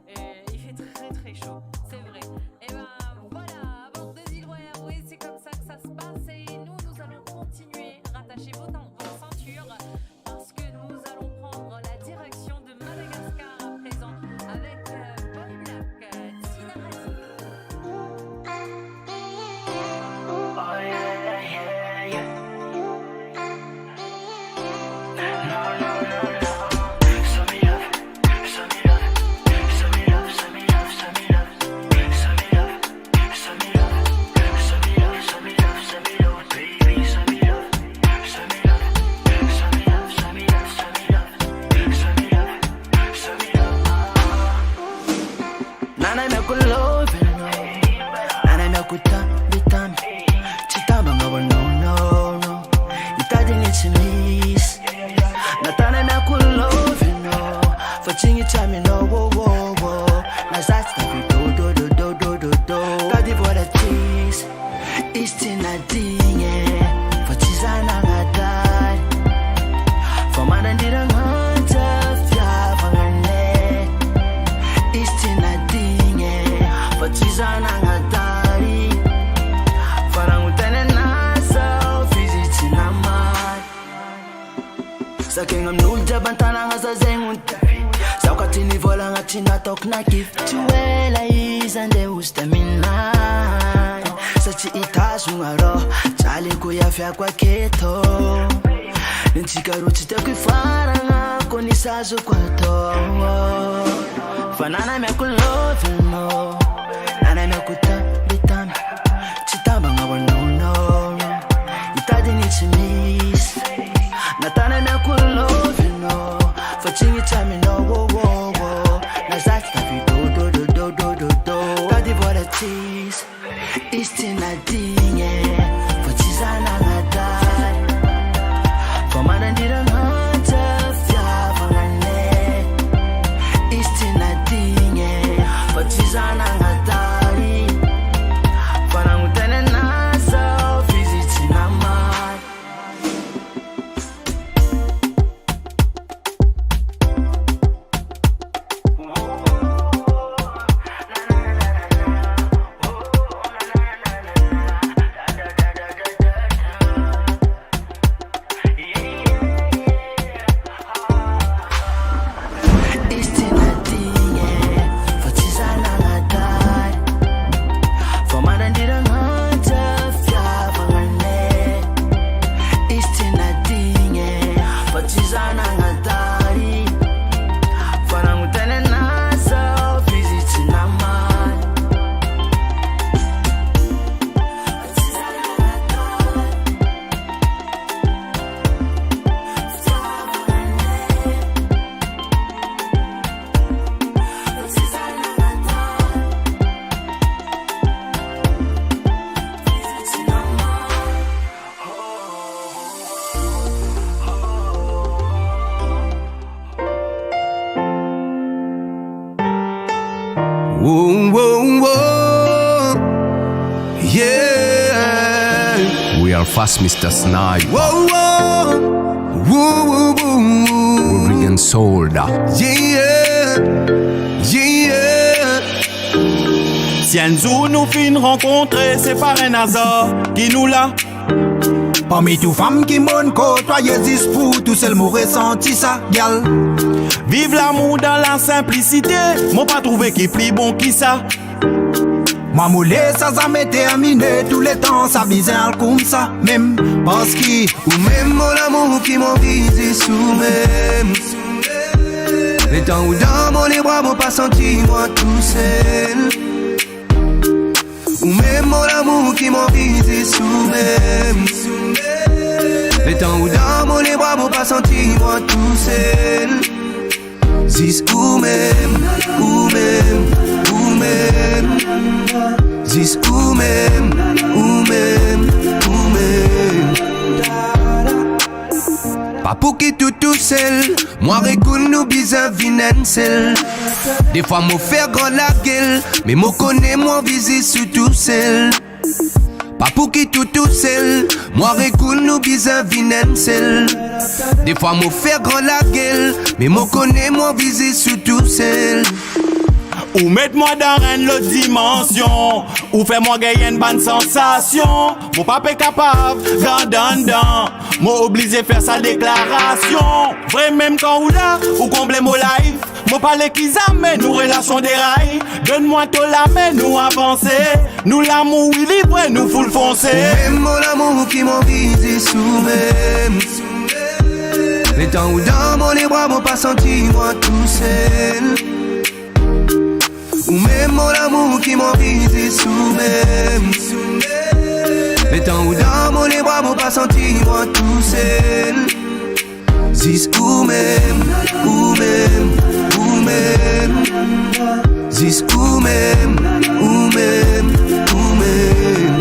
Euh, il fait très, très chaud, c'est vrai. Et ben, voilà, à bord de Zilware, oui, c'est comme ça que ça se passe. Et nous, nous allons continuer. Rattachez vos ten-, vos ceintures. Parce que nous allons prendre la direction de Madagascar à présent avec, euh, Boy Black, euh, Tina Razine. Nana me ku love no. Nana me ku tambi tambi. Ti tamba nga bo no, no, no. Itadi ni ti miss. Na tana me ku love no. Fatingi tami no, wo, wo, wo. Na zasta fi do, do, do. Tadi vwala tis. Isti na dinge, fo ti zana nga dali. Fo manda ndira nga nta fia fangane. Isti na dinge, fo ti zana nga dali. Fo na ngutene na sa fizi ti na mal. Sa kenga mnul dia bantana nga za zengun. Sa kwa tini vola nga tina tok na kif. Tuela izande ustamina. Sa ti ita zungaro. Chale kuya fia kwa keto. Nti karu ti te kwi fara nga koni sa zu kwa to. Fanana me ku love mo. Nana me ku tambi tambi. Ti tamba nga bo no, no, no. Itadi ni ti miss. Na tana me ku love no. Fatingi tami no, wo, wo, wo. Na zasta fi do, do, do. Tadi vwala tis. Isti na dinge. Fo ti zana nga dali. Fo manda ndira nga nta fia fangane. Isti na dinge. Fo ti zana nga dali. Fo na ngutene na sa fizi ti na mal. Whoa, whoa, whoa. Yeah. We are fast, Mister Snipe. Whoa, whoa. Whoa, whoa, whoa, whoa. Rodriguez Solda. Yeah, yeah. Yeah, yeah. Si enn zour nou finn rankontre, se pa enn azar ki nou la. Parmi tou fam ki mo'nn kotwaye, zis pou tousel mo resanti sa, gyal. Viv lamour dan la sinplisite, mo pa trouve ki pli bon ki sa. Mwa mo les sa zame termine, touletan sa bizin al koumsa mem, parski ou mem mo lamour ki mo viv zis ou mem. Letan ou dan mo lebra, mo pa santi mwa tousel. Ou mem mo lamour ki mo anvi zis ou mem. Letan ou dan mo lebra, mo pa santi mwa tousel. Zis ou mem, ou mem, ou mem. Zis ou mem, ou mem, ou mem. Pa pou ki tou tousel, mwa ek ou nou bizin vinn enn sel. Defwa mo fer gran lagel, me mo kone mo anvi zis ou tousel. Pa pou ki tou tousel, mwa ek ou nou bizin vinn enn sel. Defwa mo fer gran lagel, me mo kone mo anvi zis ou tousel. Ou met mwa dan enn lot dimansion, ou fer mwa gagn enn bann sansasion. Mo pa pe kapav gard anndan, mo oblize fer sa deklarasion. Vre mem kan ou la, ou konble mo life. Mo pa le ki zame nou relasion deray. Donn mwa to lame, nou avanse. Nou lamour, wi, li vre, nou full fonse. Ou mem mo lamour ki mo anvi zis ou mem. Letan ou dan mo lebra, mo pa santi mwa tousel. Ou mem mo lamour ki mo anvi zis ou mem. Letan ou dan mo lebra, mo pa santi mwa tousel. Zis ou mem, ou mem, ou mem. Zis ou mem, ou mem, ou mem.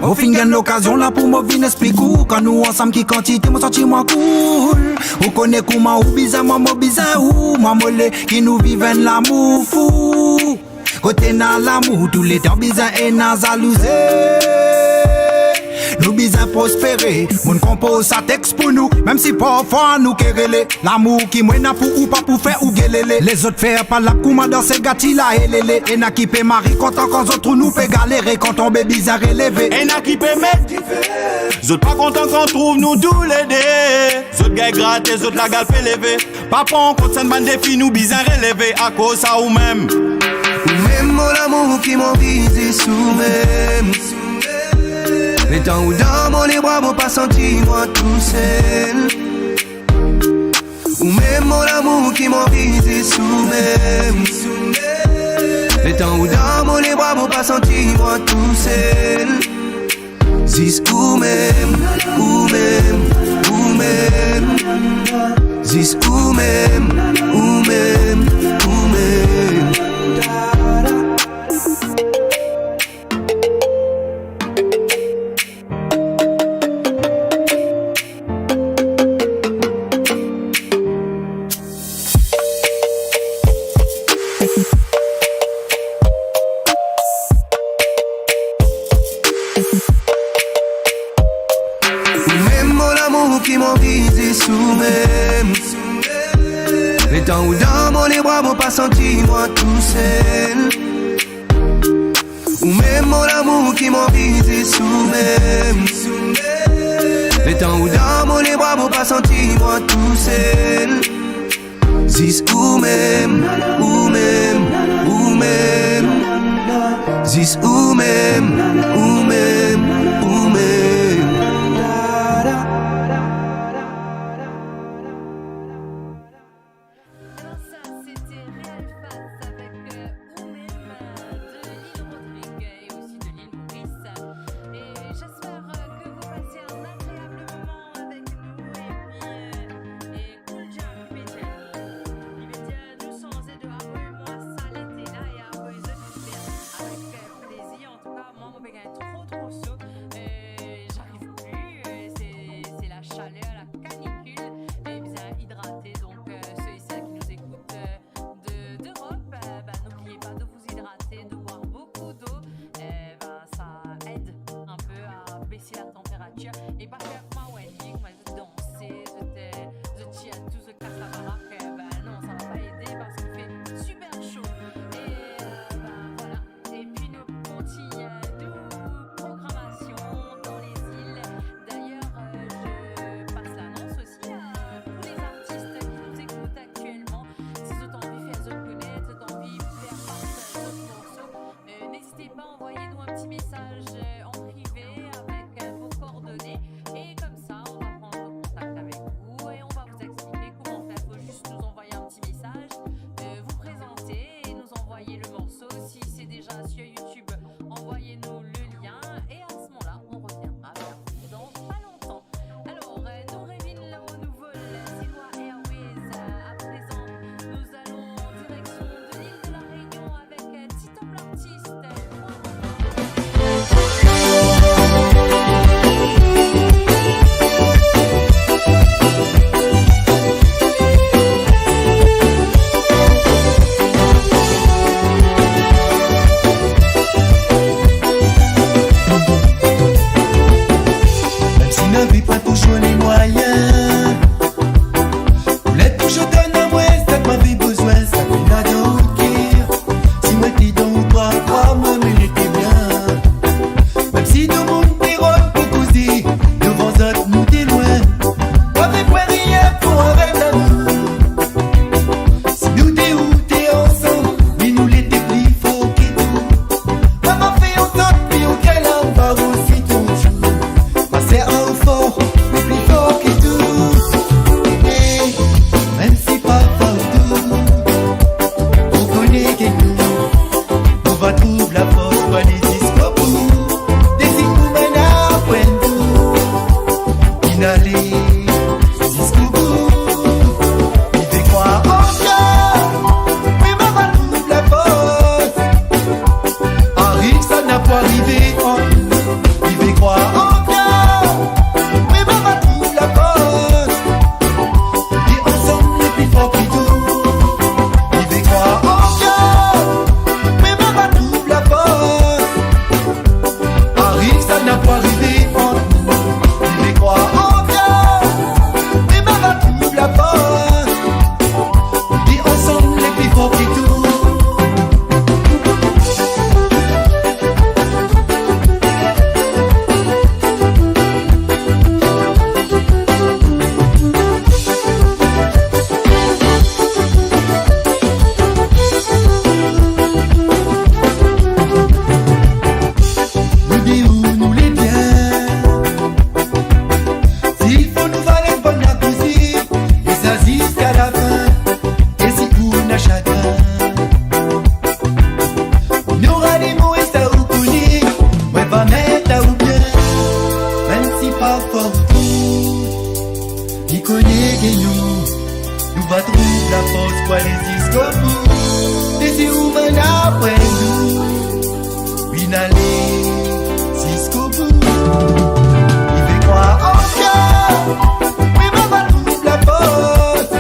Mo finn gagn lokazion la pou mo vinn explik ou, kan nou ansam ki kantite mo santi mwa cool. Ou kone kouma ou bizin mwa, mo bizin ou, mwa mo le ki nou viv enn lamour fou. Kot ena lamour, touletan bizin ena zalouzi. Nou bizin prospere, mo'nn konpoz sa tex pou nou, mem si parfwa nou kerele. Lamour ki mo ena pou ou pa pou fer ou gelele. Lezot fer palab kouma dan se gati la elele. Ena ki pe mari kontan kan zot trouv nou pe galere, kan tonbe bizin releve. Ena ki pe met dife. Zot pa kontan kan trouv nou toulede. Zot gagn grate, zot lagal pe leve. Pa pran kont sa bann defi nou bizin releve akoz sa ou mem. Ou mem mo lamour ki mo anvi zis ou mem. Letan ou dan mo lebra, mo pa santi mwa tousel. Ou mem mo lamour ki mo anvi zis ou mem. Letan ou dan mo lebra, mo pa santi mwa tousel. Zis ou mem, ou mem, ou mem. Zis ou mem, ou mem, ou mem. Ou mem mo lamour ki mo anvi zis ou mem. Letan ou dan mo lebra, mo pa santi mwa tousel. Ou mem mo lamour ki mo anvi zis ou mem. Letan ou dan mo lebra, mo pa santi mwa tousel. Zis ou mem, ou mem, ou mem. Zis ou mem, ou mem, ou mem. Alors ça, c'était Real Fats avec, euh, Ou Mem, euh, de l'île Rodrigue et aussi de l'île Maurice. Et j'espère, euh, que vous passez un agréable moment avec nous. Et puis, euh, et Cool Jam, li pe dir, li pe dir nou sanze de avoy mwa sa lete la e avoy zot fer avek, euh, plezir. Antouka, mwa, mo pe gagn tro, tro so. Euh, j'arrive plus. Euh, c'est, c'est la chaleur, la canicule. E bizin idrate. Donc, euh, ceux et celles qui nous écoutent, euh, de, d'Europe, euh, bah, n'oubliez pas de vous hydrater, de boire beaucoup d'eau. Euh, bah, ça aide un peu à baisser la température. E pa fer kouma Wendy, kouma zot danse, zot, euh, zot tir tou, zot kas labarak, euh, bah non, ça va pas aider parce qu'il fait super chaud. Et, euh, bah, voilà. Et puis nous continuons nos programmations dans les îles. D'ailleurs, euh, je passe l'annonce aussi, euh, pour les artistes qui nous Va trouv lafors pou ale ziska bout. E si ou bann apre nou, vinn ale ziska bout. Li pe krwar ankor, me mo va trouv lafors.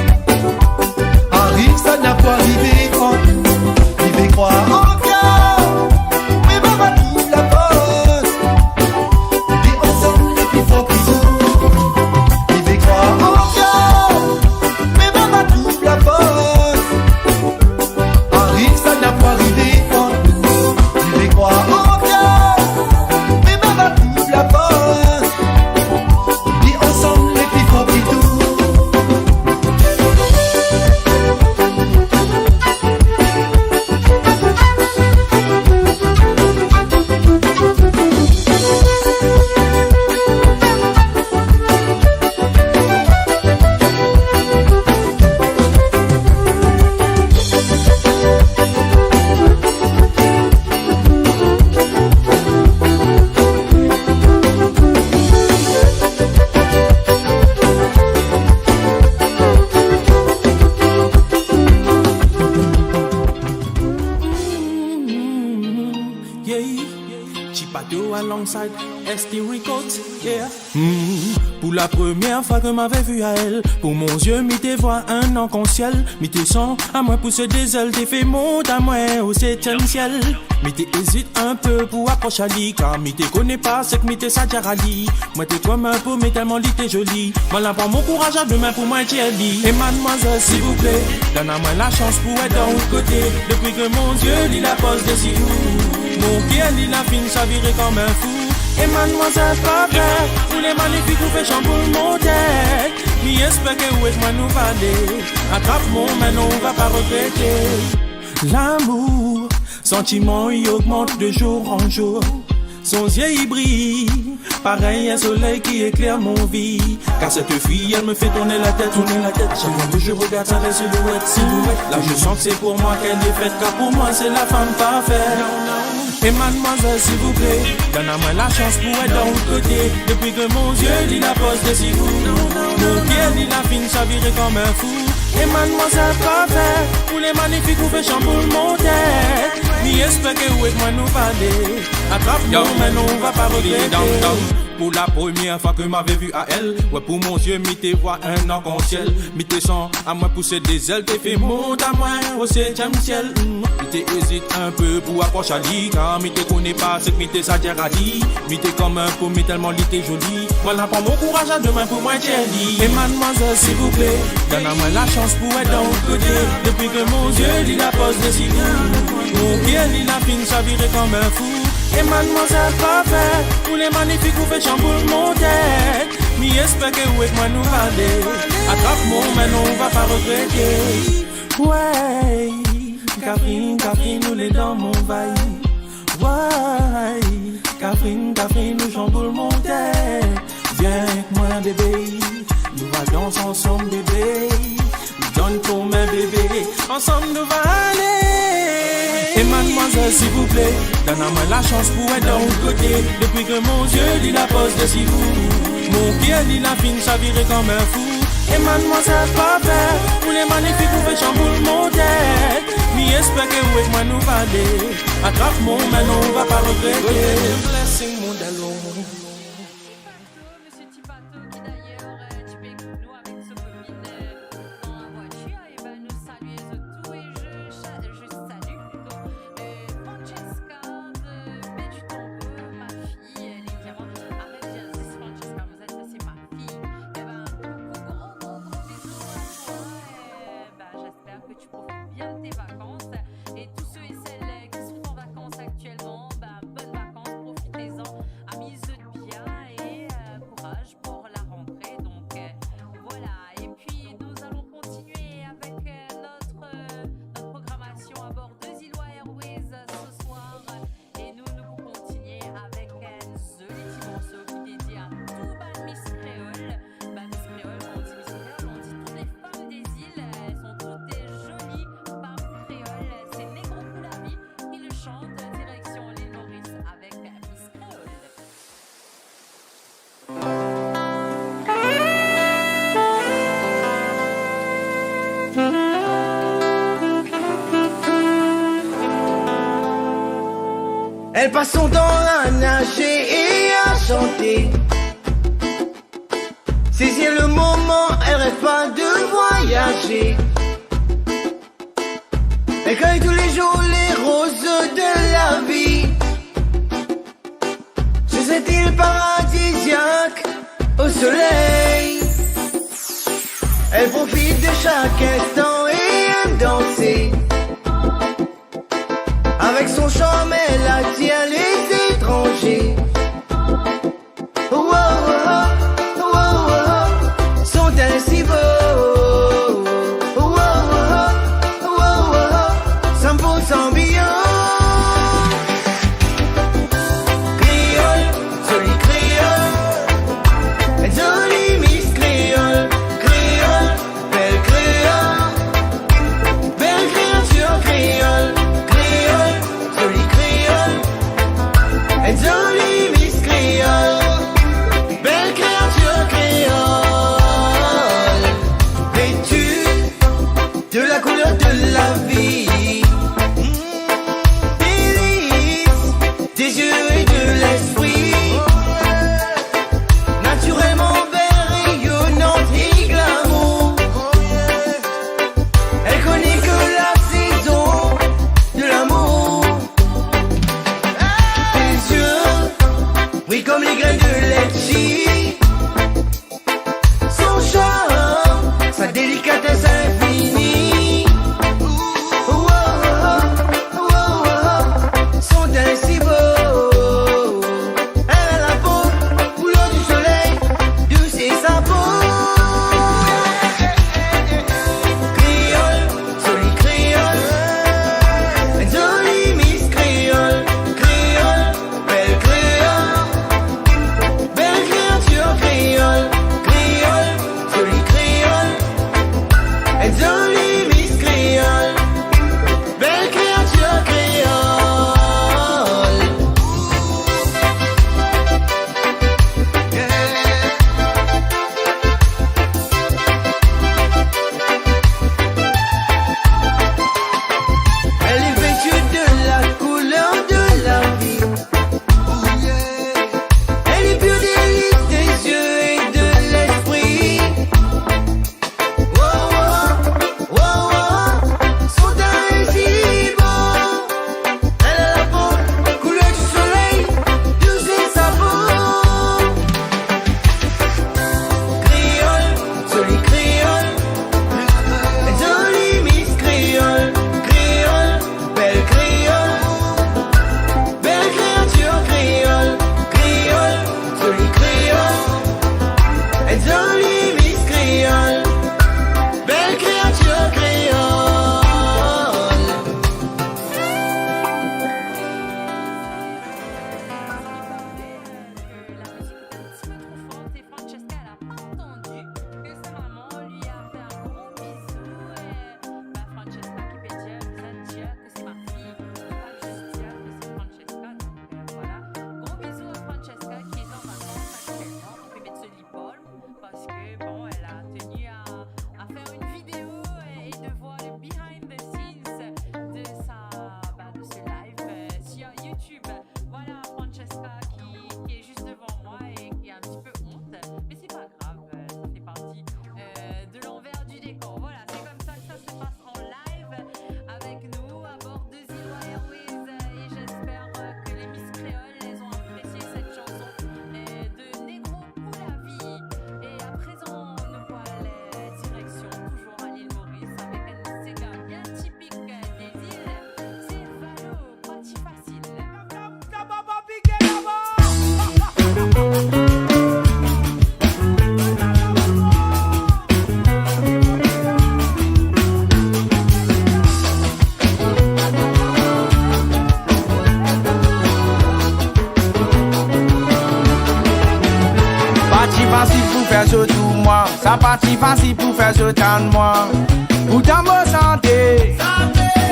Ariv sa napa arive ankor. Li pe krwar ankor, me mo va trouv lafors. Li ansam li pli for ki tou. Li pe krwar ankor, me mo va trouv lafors. Ariv sa napa arive ankor. Li pe krwar ankor, me mo va trouv lafors. Li ansam li pli for ki tou. Yeah. Chipato alongside S T Records, yeah. Hmm. Pour la première fois que m'avait vu à elle, pour mon yeux, mi te vwar enn arkansiel, mi te san amwin pouse de zel, te fer mont amwin o septième ciel. Mi te ezit inpe pou apros ali, kar mi te kone pa seki mi te sa dir ali. Mwa te krwar mwa pou, me telman li te zoli, mwa la pran mo kouraz a de min pou mwa dir li: "E madmwazel, silvouple, donn amwin lasans pou et dan lot kote. Depi ki mo zie li la poz desi ou, mo ker li la finn savire kouma fou. E madmwazel, pa per, ou le manifik, ou fer sanboul mo tet. Mi esper ki ou ek mwa nou va ale. Atrap mo min, non, ou va pa regrete." Lamour, santiman, i ogmant de zour an zour. Son zie, i briy parey enn soley ki ekler mon vi. Car cette fille, elle me fait tourner la tête, tourner la tête. Chaque fois que je regarde sa belle silhouette, silhouette, là, je sens que c'est pour moi qu'elle est faite, car pour moi, c'est la femme parfaite. E madmwazel, silvouple, donn amwin lasans pou et dan lot kote. Depi ki mo zie li la poz desi ou, mo ker li la finn savire kouma fou. E madmwazel, pa per, ou le manifik, ou fer sanboul mo tet. Mi esper ki ou ek mwa nou va ale. Atrap mo min, non, ou va pa regrete. Pour la première fois que m'avait vu à elle, ouais, pour mon yeux, mi te vwar enn arkansiel. Mi te san amwin pouse de zel, te fer mont amwin o septième ciel. Mm. Mi te ezit inpe pou apros ali, car mi te kone pa seki mi te sa dir ali. Mi te kouma fou, me telman li te zoli, mwa la pran mo kouraz a de min pou mwa dir li: "E madmwazel, silvouple, donn amwin lasans pou et dan lot kote. Depi ki mo zie li la poz desi ou, mo ker li la finn savire kouma fou. E madmwazel, pa per, ou le manifik, ou fer sanboul mo tet. Mi esper ki ou ek mwa nou va ale. Atrap mo min, non, ou va pa regrete." Wey, Catherine, Catherine, ou le dan mo vibe. Wey, Catherine, Catherine, ou sanboul mo tet. Vien ek mwa, bebe, nou va dans ansam, bebe. Donn kouma, bebe, ansam nou va ale. E madmwazel, silvouple, donn amwin lasans pou et dan lot kote. Depi ki mo zie li la poz desi ou, mo ker li la finn savire kouma fou. E madmwazel, pa per, ou le manifik, ou fer sanboul mo tet. Mi esper ki ou ek mwa nou va ale. Atrap mo min, non, ou va pa regrete. Blessing Mondalo. Monsieur Tipato, qui d'ailleurs, euh, tu peux écouter nous avec sa copine, euh, dans la voiture. Et ben, nous saluons tous et je cha-, je salue plutôt, euh, Francesca de Baie du Tombeau, ma fille, euh, évidemment, avec Jersey, Francesca, vous êtes, c'est ma fille. Eh ben, coucou, gros, gros, gros bisous à toi. Euh, ben, j'espère que tu profites bien de tes vacances. Et tous ceux et celles, euh, qui sont en vacances actuellement, ben, bonnes vacances, profitez-en. Elle passe son temps à nager et à chanter. Saisir le moment, elle rêve pas de voyager. Elle cueille tous les jours les roses de la vie. Sur cette île paradisiaque au soleil, elle profite de chaque instant et aime danser. Avec son charme, elle attire les étrangers. Oh, oh, oh, oh, oh, oh, son teint si beau. Oh, oh, oh, oh, oh, oh, oh, cent pour cent bio. Créole, jolie créole, jolie Miss Créole, créole, belle créole, belle créature créole, créole, jolie créole, jolie Miss Créole, belle créature créole, vêtue de la couleur de la vie. Délice des yeux et de l'esprit. Naturellement belle, rayonnante et glamour. Elle connaît que la saison de l'amour. Ses yeux brillent comme les graines de litchi. Son charme, sa délicatesse infinie. Oh, oh, oh, oh, oh, oh. Son teint si beau. Elle a la peau couleur du soleil, douce est sa peau. Créole, jolie créole, jolie Miss Créole, créole, belle créole, belle créature créole, créole, jolie créole, jolie Miss Créole, belle créature créole. Elle est vêtue de la couleur de la vie. Elle est pure, délice des yeux et de l'esprit. Oh, oh, oh, oh, oh, son teint est si beau. Elle a la peau couleur du soleil, douce est sa peau. Créole, jolie créole, jolie Miss Créole, créole, belle créole, belle créature créole, créole, jolie créole, jolie Miss Créole, belle créature créole. Que la musique est un petit peu trop forte et Francesca, elle a pas entendu que sa maman lui a fait un gros bisou. Et, bah, Francesca qui peut dire, vous êtes dire que c'est ma fille. Faut pas juste dire que c'est Francesca. Donc, euh, voilà. Gros bisous à Francesca qui est en vacances actuellement. On peut mettre ce lip balm parce que, bon, elle a tenu à, à faire une vidéo et, et de voir le behind the scenes de sa, bah, de ce live, euh, sur YouTube. Voilà, Francesca qui, qui est juste devant moi et qui a un petit peu honte, mais c'est pas grave, euh, ça fait partie, euh, de l'envers du décor. Voilà, c'est comme ça que ça se passe en live avec nous à bord de Zilwa Airways, euh, et j'espère, euh, que les Miss Créoles, elles ont apprécié cette chanson, euh, de Negro pour la vie. Et à présent, nous voilà direction toujours à l'île Maurice avec un séga bien typique, euh, des îles. C'est Valo, Parti Facile. Pa ti fasil pou fer zot ou mwa, sa pa ti fasil pou fer zot tann mwa. Pourtan mo sante,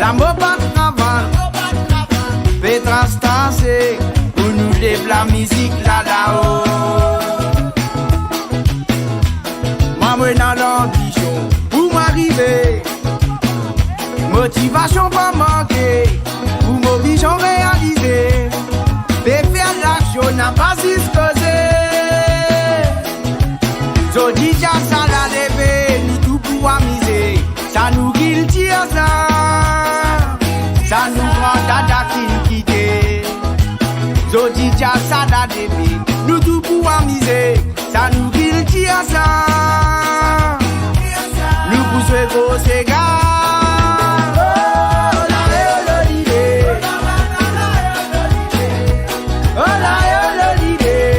lamour pa travay, pe tras trase pou nou lev lamizik la lao. Mwa mo ena lanbision pou mwa arive, motivasion pa manke pou mo vizion realize. Sega. Oh, la, eh, oh, lolide. Oh, la, eh, oh, lolide. Oh,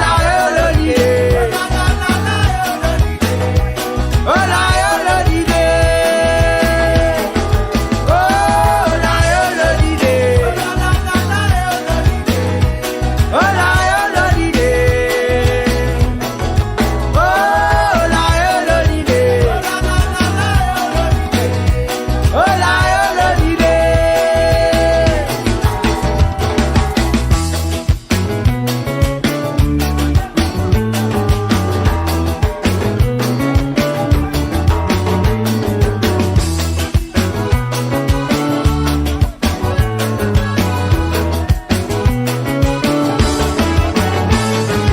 la, eh, oh, lolide. Oh, la, eh, oh, lolide. Oh, la, eh, oh, lolide. Oh, la, eh, oh, lolide.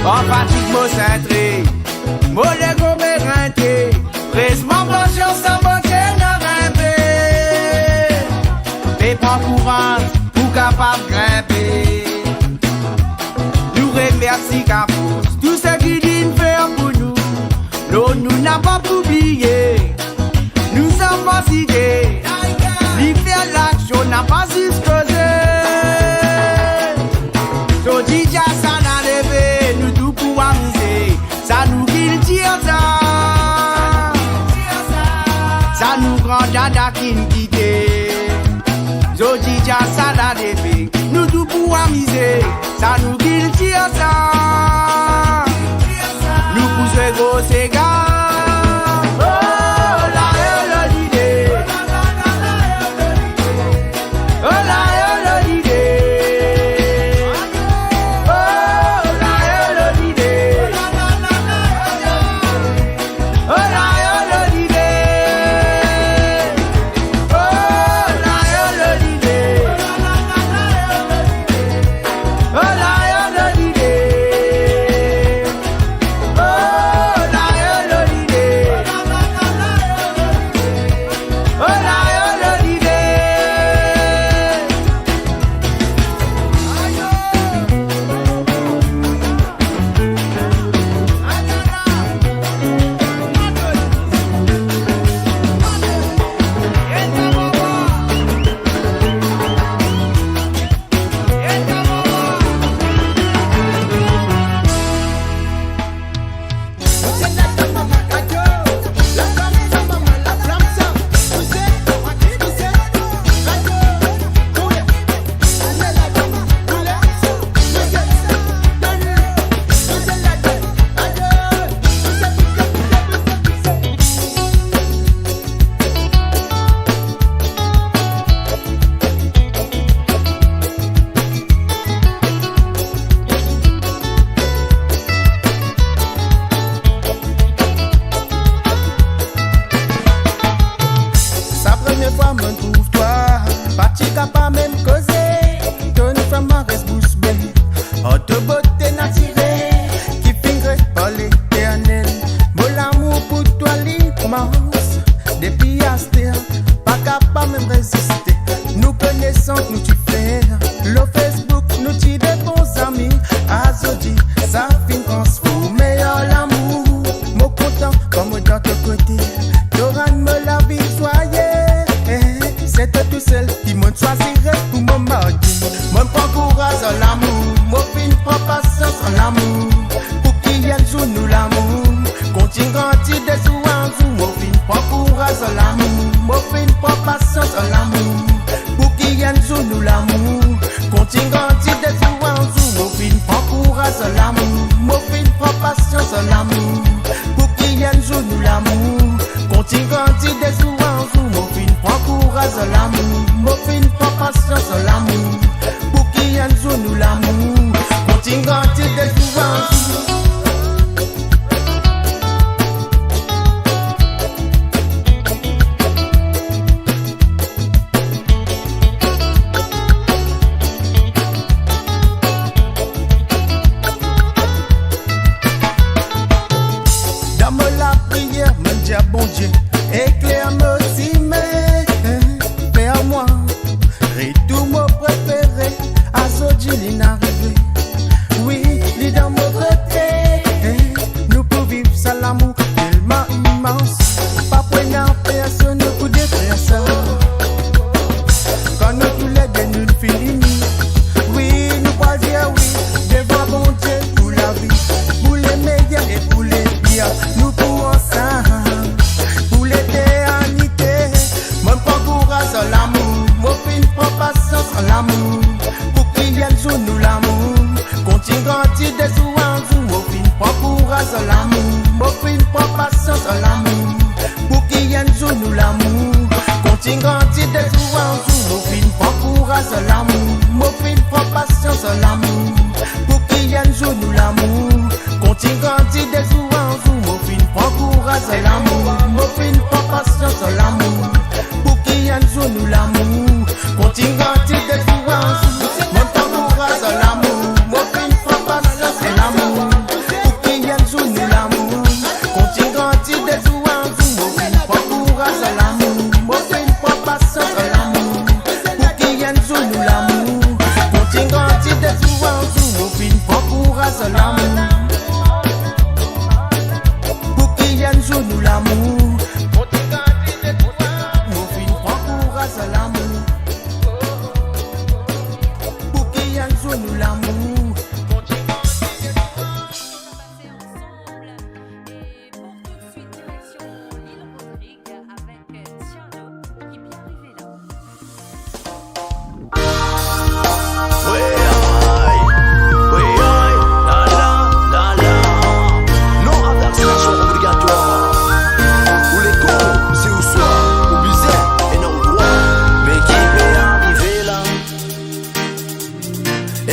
An fatig mo sentre, mo lego pe rente, rezman pasians mo ti ena inpe, pe pran kouraz pou kapav grinpe. Nou remersi Kafous, tou seki li'nn fer pou nou. Non, nou napa pou bliye, nou sanba site. Li fer laksion, napa zis koze. Zordi dia sa la leve, nou tou pou amize. Sa nou kiltir sa. Sa nou gran dada ki'nn kite. Zordi dia sa la leve, nou tou pou amize. Sa nou kiltir sa. Nou pou zwe gro sega. Oh, la, eh, oh, lolide. Oh, la, eh, oh, lolide. Oh, la, eh, oh, lolide. Oh, la, eh, oh, lolide. Oh, la, eh, oh, lolide. Oh, la, eh, oh, lolide. Oh, la, eh, oh, lolide. Oh, la, eh, oh, lolide. Sa premie fwa mo'nn trouv twa, pa ti kapav mem koze. To finn fer mwa res bous be, ar to bote natirel ki finn kre par Leternel. Mo lamour pou twa li koumans depi aster, pa kapav mem reziste. Nou konesans nou ti fer lor Facebook, nou ti de bon zami. Azordi sa finn transforme an lamour. Mo kontan kan mo dan to kote, to rann mo lavi zwaye. Se to tousel ki mo'nn swazir pou mo marye. Mo'nn pran kouraz an lamour, mo finn pran pasians an lamour. Pou ki enn zour nou lamour kontign grandi de zour an zour. Mo finn pran kouraz an lamour, mo finn pran pasians an lamour. Pou ki enn zour nou lamour kontign grandi de zour an zour. Mo finn pran kouraz an lamour, mo finn pran pasians an lamour. Pou ki enn zour nou lamour kontign grandi de zour an zour. Mo finn pran kouraz an lamour, mo finn pran pasians an lamour. Pou ki enn zour nou lamour kontign grandi de zour an zour. Dan mo lapriyer, mo'nn dir Bondie, ekler mo sime, fer mwa retour mo prefere. Azordi li'nn arive, wi, li dan mo kote. Nou pou viv sa lamour telman Pasians lamour, pou ki enn zour nou lamour kontign grandi de zour an zour. Mo finn pran kouraz lamour, mo finn pran pasians lamour, pou ki enn zour nou lamour kontign grandi de zour an zour. Mo finn pran kouraz lamour, mo finn pran pasians lamour, pou ki enn zour nou lamour kontign grandi de zour an zour. Mo finn pran kouraz lamour, mo finn pran pasians lamour, pou ki enn zour nou lamour kontign grandi de zour an zour. Mo finn pran kouraz lamour, mo finn pran pasians lamour, pou ki enn zour nou lamour kontign grandi de zour an zour. Mo finn pran kouraz lamour, pou ki enn zour nou lamour. Mo finn pran kouraz lamour, pou ki enn zour nou lamour. On va passer ensemble. Et pour tout de suite, direction l'île Rodrigue avec, euh, Tiano, Ki pe arive la. Wey, ay, wey, ay, la, la, la, la. Non a vaksinasyon obligatwar. Ou lekor, si ou swar, ou bizin, ena ou drwa. Me ki pe arive la?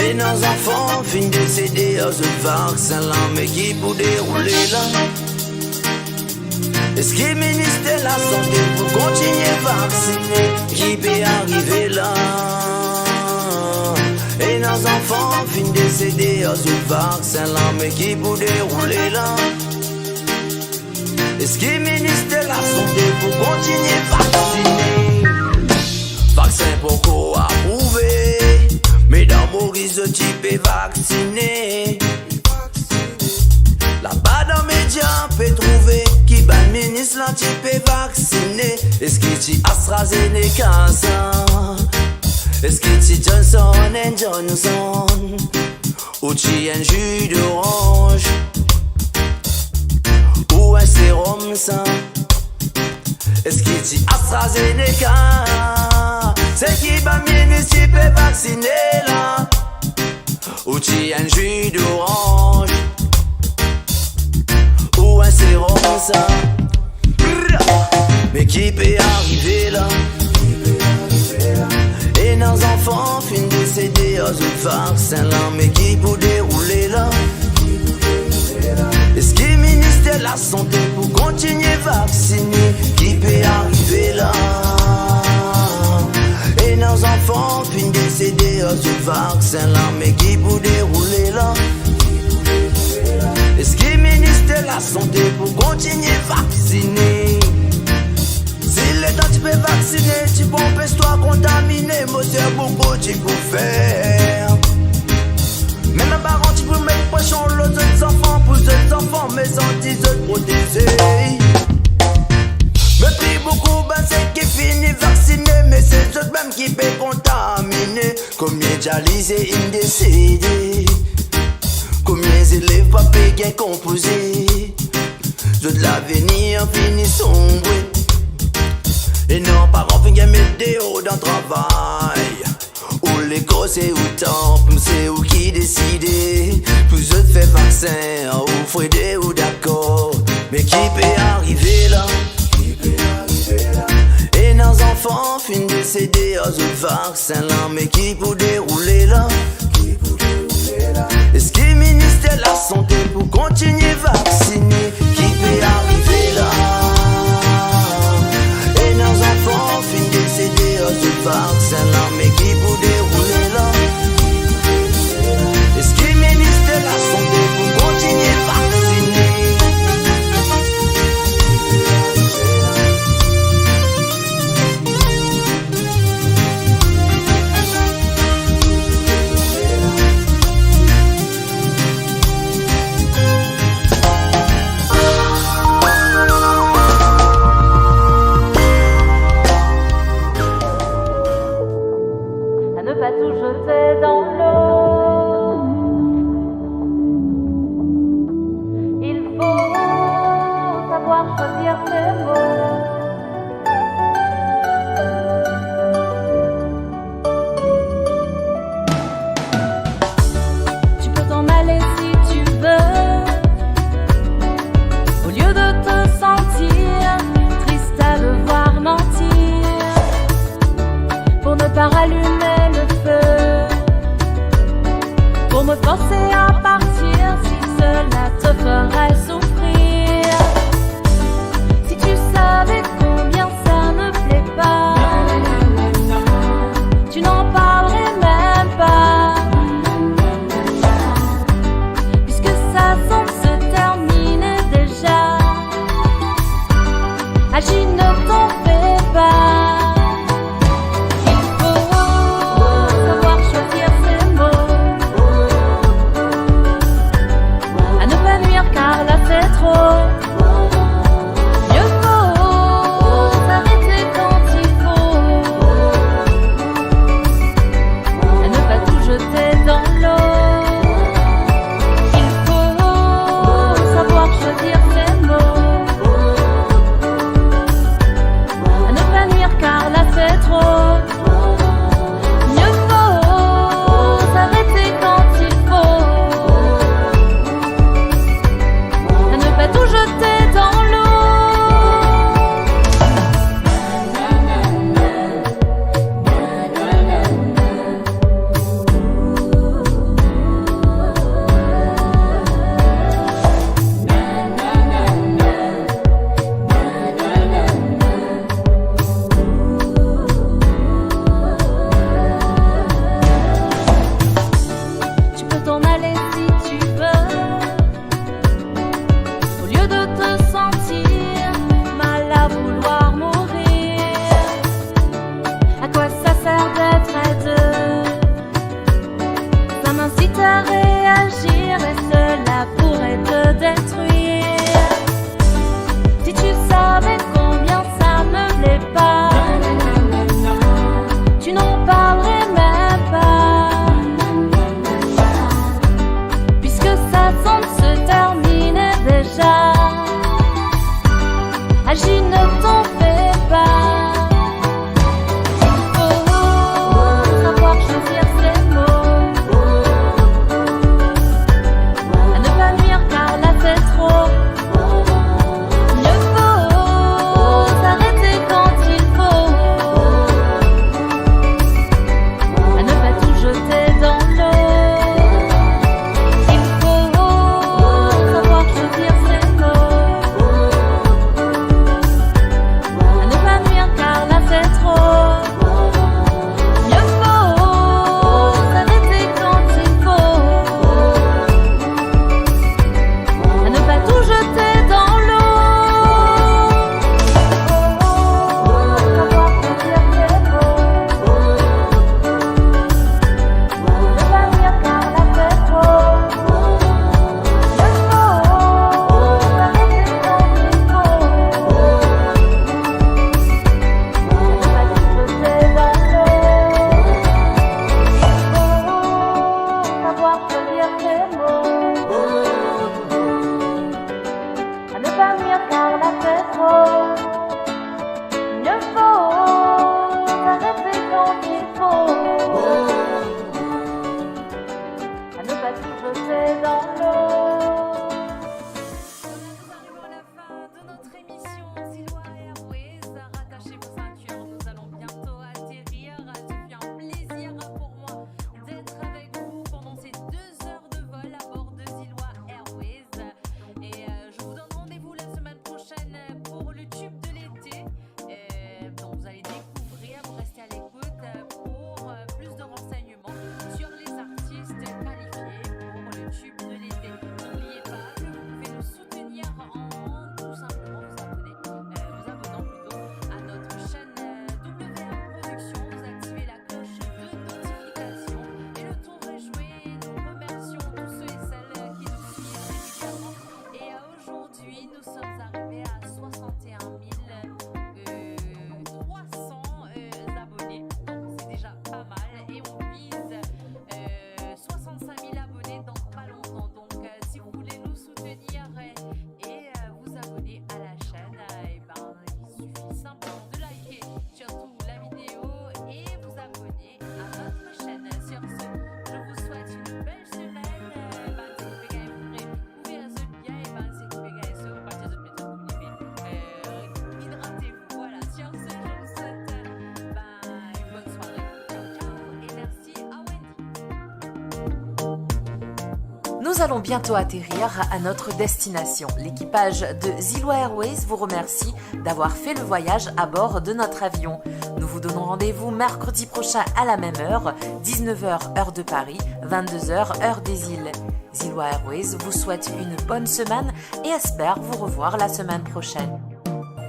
Ena zanfan finn desede ar zot vaksin la, me ki pou deroule la? Eski Minister Lasante pou kontigne vaksine? Ki pe arive la? Ena zanfan finn desede ar zot vaksin la, me ki pou deroule la? Eski Minister Lasante pou kontigne vaksine? Vaksin poko aprouve, me dan Moris zot ti pe vaksine. Laba dan media pe trouve ki bann minis la ti pe vaksine. Eski ti AstraZeneca sa? Eski ti Johnson and Johnson? Ou ti enn zi doranz? Ou enn serom sa? Eski ti AstraZeneca? Se ki bann minis ti pe vaksine la? Ou ti enn zi doranz? Ou enn serom sa? Brr! Me ki pe arive la? Ena zanfan finn desede ar zot vaksin la, me ki pou deroule la? Eski Minister Lasante pou kontigne vaksine? Ki pe arive la? Ena zanfan finn desede ar zot vaksin la, me ki pou deroule la? Eski Minister Lasante pou kontigne vaksine? Si letan ti pe vaksine ti pou anpes twa kontamine, mo ser, boukou ti pou fer. Mem bann paran ti pou met presion lor zot zanfan, pou zot zanfan, me santi zot proteze. Me pli boukou bann seki fini vaksine, me se zot mem ki pe kontamine. Komie dialize inn desede? Komie zelev pa pe gagn konpoze? Zot lavenir fini sonbre. Ena paran finn gagn met deor dan travay. Ou lekor se ou tanp, se ou ki deside. Pou zot fer vaksin, ou frede ou dakor. Me ki pe arive la? Ena zanfan finn desede ar zot vaksin la, me ki pou deroule la? Eski Minister Lasante pou kontigne vaksine? Ki pe arive la? Ena zanfan finn desede ar zot vaksin la, me ki pou deroule la? Eski Minister Lasante pou kontigne vaksine? À ne pas tout jeter dans l'eau. Il faut savoir choisir ses mots. Tu peux t'en aller si tu veux. Au lieu de te Agis, ne t'en fais pas. Il faut savoir choisir ses mots. À ne pas nuire car là c'est trop. Mieux vaut s'arrêter quand il faut. À ne pas tout jeter dans l'eau. Il faut savoir choisir ses mots. À ne pas nuire car là c'est trop. Mieux vaut s'arrêter quand il faut. À ne pas tout jeter dans l'eau. Tu peux t'en aller si tu veux. Au lieu de te sentir mal à vouloir mourir, à quoi ça sert d'être à deux ? Ça m'incite à réagir et cela pourrait te détruire. Si tu savais combien ça me plaît pas, tu n'en parlerais même pas. Puisque ça semble se terminer déjà. Agis, ne t'en fais pas. Il faut savoir choisir ses mots. À ne pas nuire car là c'est trop. Mieux vaut s'arrêter quand il faut. À ne pas tout jeter dans l'eau. Il faut savoir choisir ses mots. À ne pas nuire car là c'est trop. Mieux vaut s'arrêter quand il faut. À ne pas tout jeter dans l'eau. Savoir choisir ses mots. Ne pas nuire car là c'est trop. Mieux vaut s'arrêter quand il faut. À ne pas tout jeter dans l'eau. Savoir choisir ses mots. À ne pas nuire car là c'est trop. Mieux vaut s'arrêter quand il faut. À ne pas tout jeter dans l'eau. Voilà, nous arrivons à la fin de notre émission Zilwa Airways. Rattachez vos ceintures, nous allons bientôt atterrir. Ce fut un plaisir pour moi d'être avec vous pendant ces deux heures de vol à bord de Zilwa Airways. Et, euh, je vous donne rendez-vous la semaine prochaine pour le tube de l'été. Euh, donc vous allez découvrir, vous restez à l'écoute, euh, pour, euh, plus de renseignements sur les artistes qualifiés pour le tube de l'été. N'oubliez pas que vous pouvez nous soutenir en tout simplement vous abonner, euh, vous abonnant plutôt à notre chaîne, euh, W R Productions. Vous activez la cloche de notification et le tour est joué. Nous remercions tous ceux et celles qui nous suivent régulièrement. Et, euh, aujourd'hui, nous sommes arrivés à soixante et un mille, euh, trois cents, euh, abonnés. Donc, c'est déjà pas mal. Et on vise, euh, soixante-cinq mille abonnés dans pas longtemps. Donc, euh, si vous voulez nous soutenir et, et, euh, vous abonner à la chaîne, euh, eh ben, il suffit simplement de liker surtout la vidéo et vous abonner à notre chaîne. Sur ce, je vous souhaite une belle semaine. Euh, ben, si vous pouvez quand même trouver, trouver un autre bien, et ben, si vous pouvez quand même se partir de maison, vous pouvez, euh, hydratez-vous. Voilà, sur ce, je vous souhaite, euh, ben, une bonne soirée. Ciao, ciao, et merci à Wendy. Nous allons bientôt atterrir à notre destination. L'équipage de Zilwa Airways vous remercie d'avoir fait le voyage à bord de notre avion. Nous vous donnons rendez-vous mercredi prochain à la même heure, dix-neuf heures heure de Paris, vingt-deux heures heure des îles. Zilwa Airways vous souhaite une bonne semaine et espère vous revoir la semaine prochaine.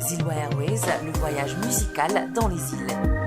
Ziloa Airways, le voyage musical dans les îles.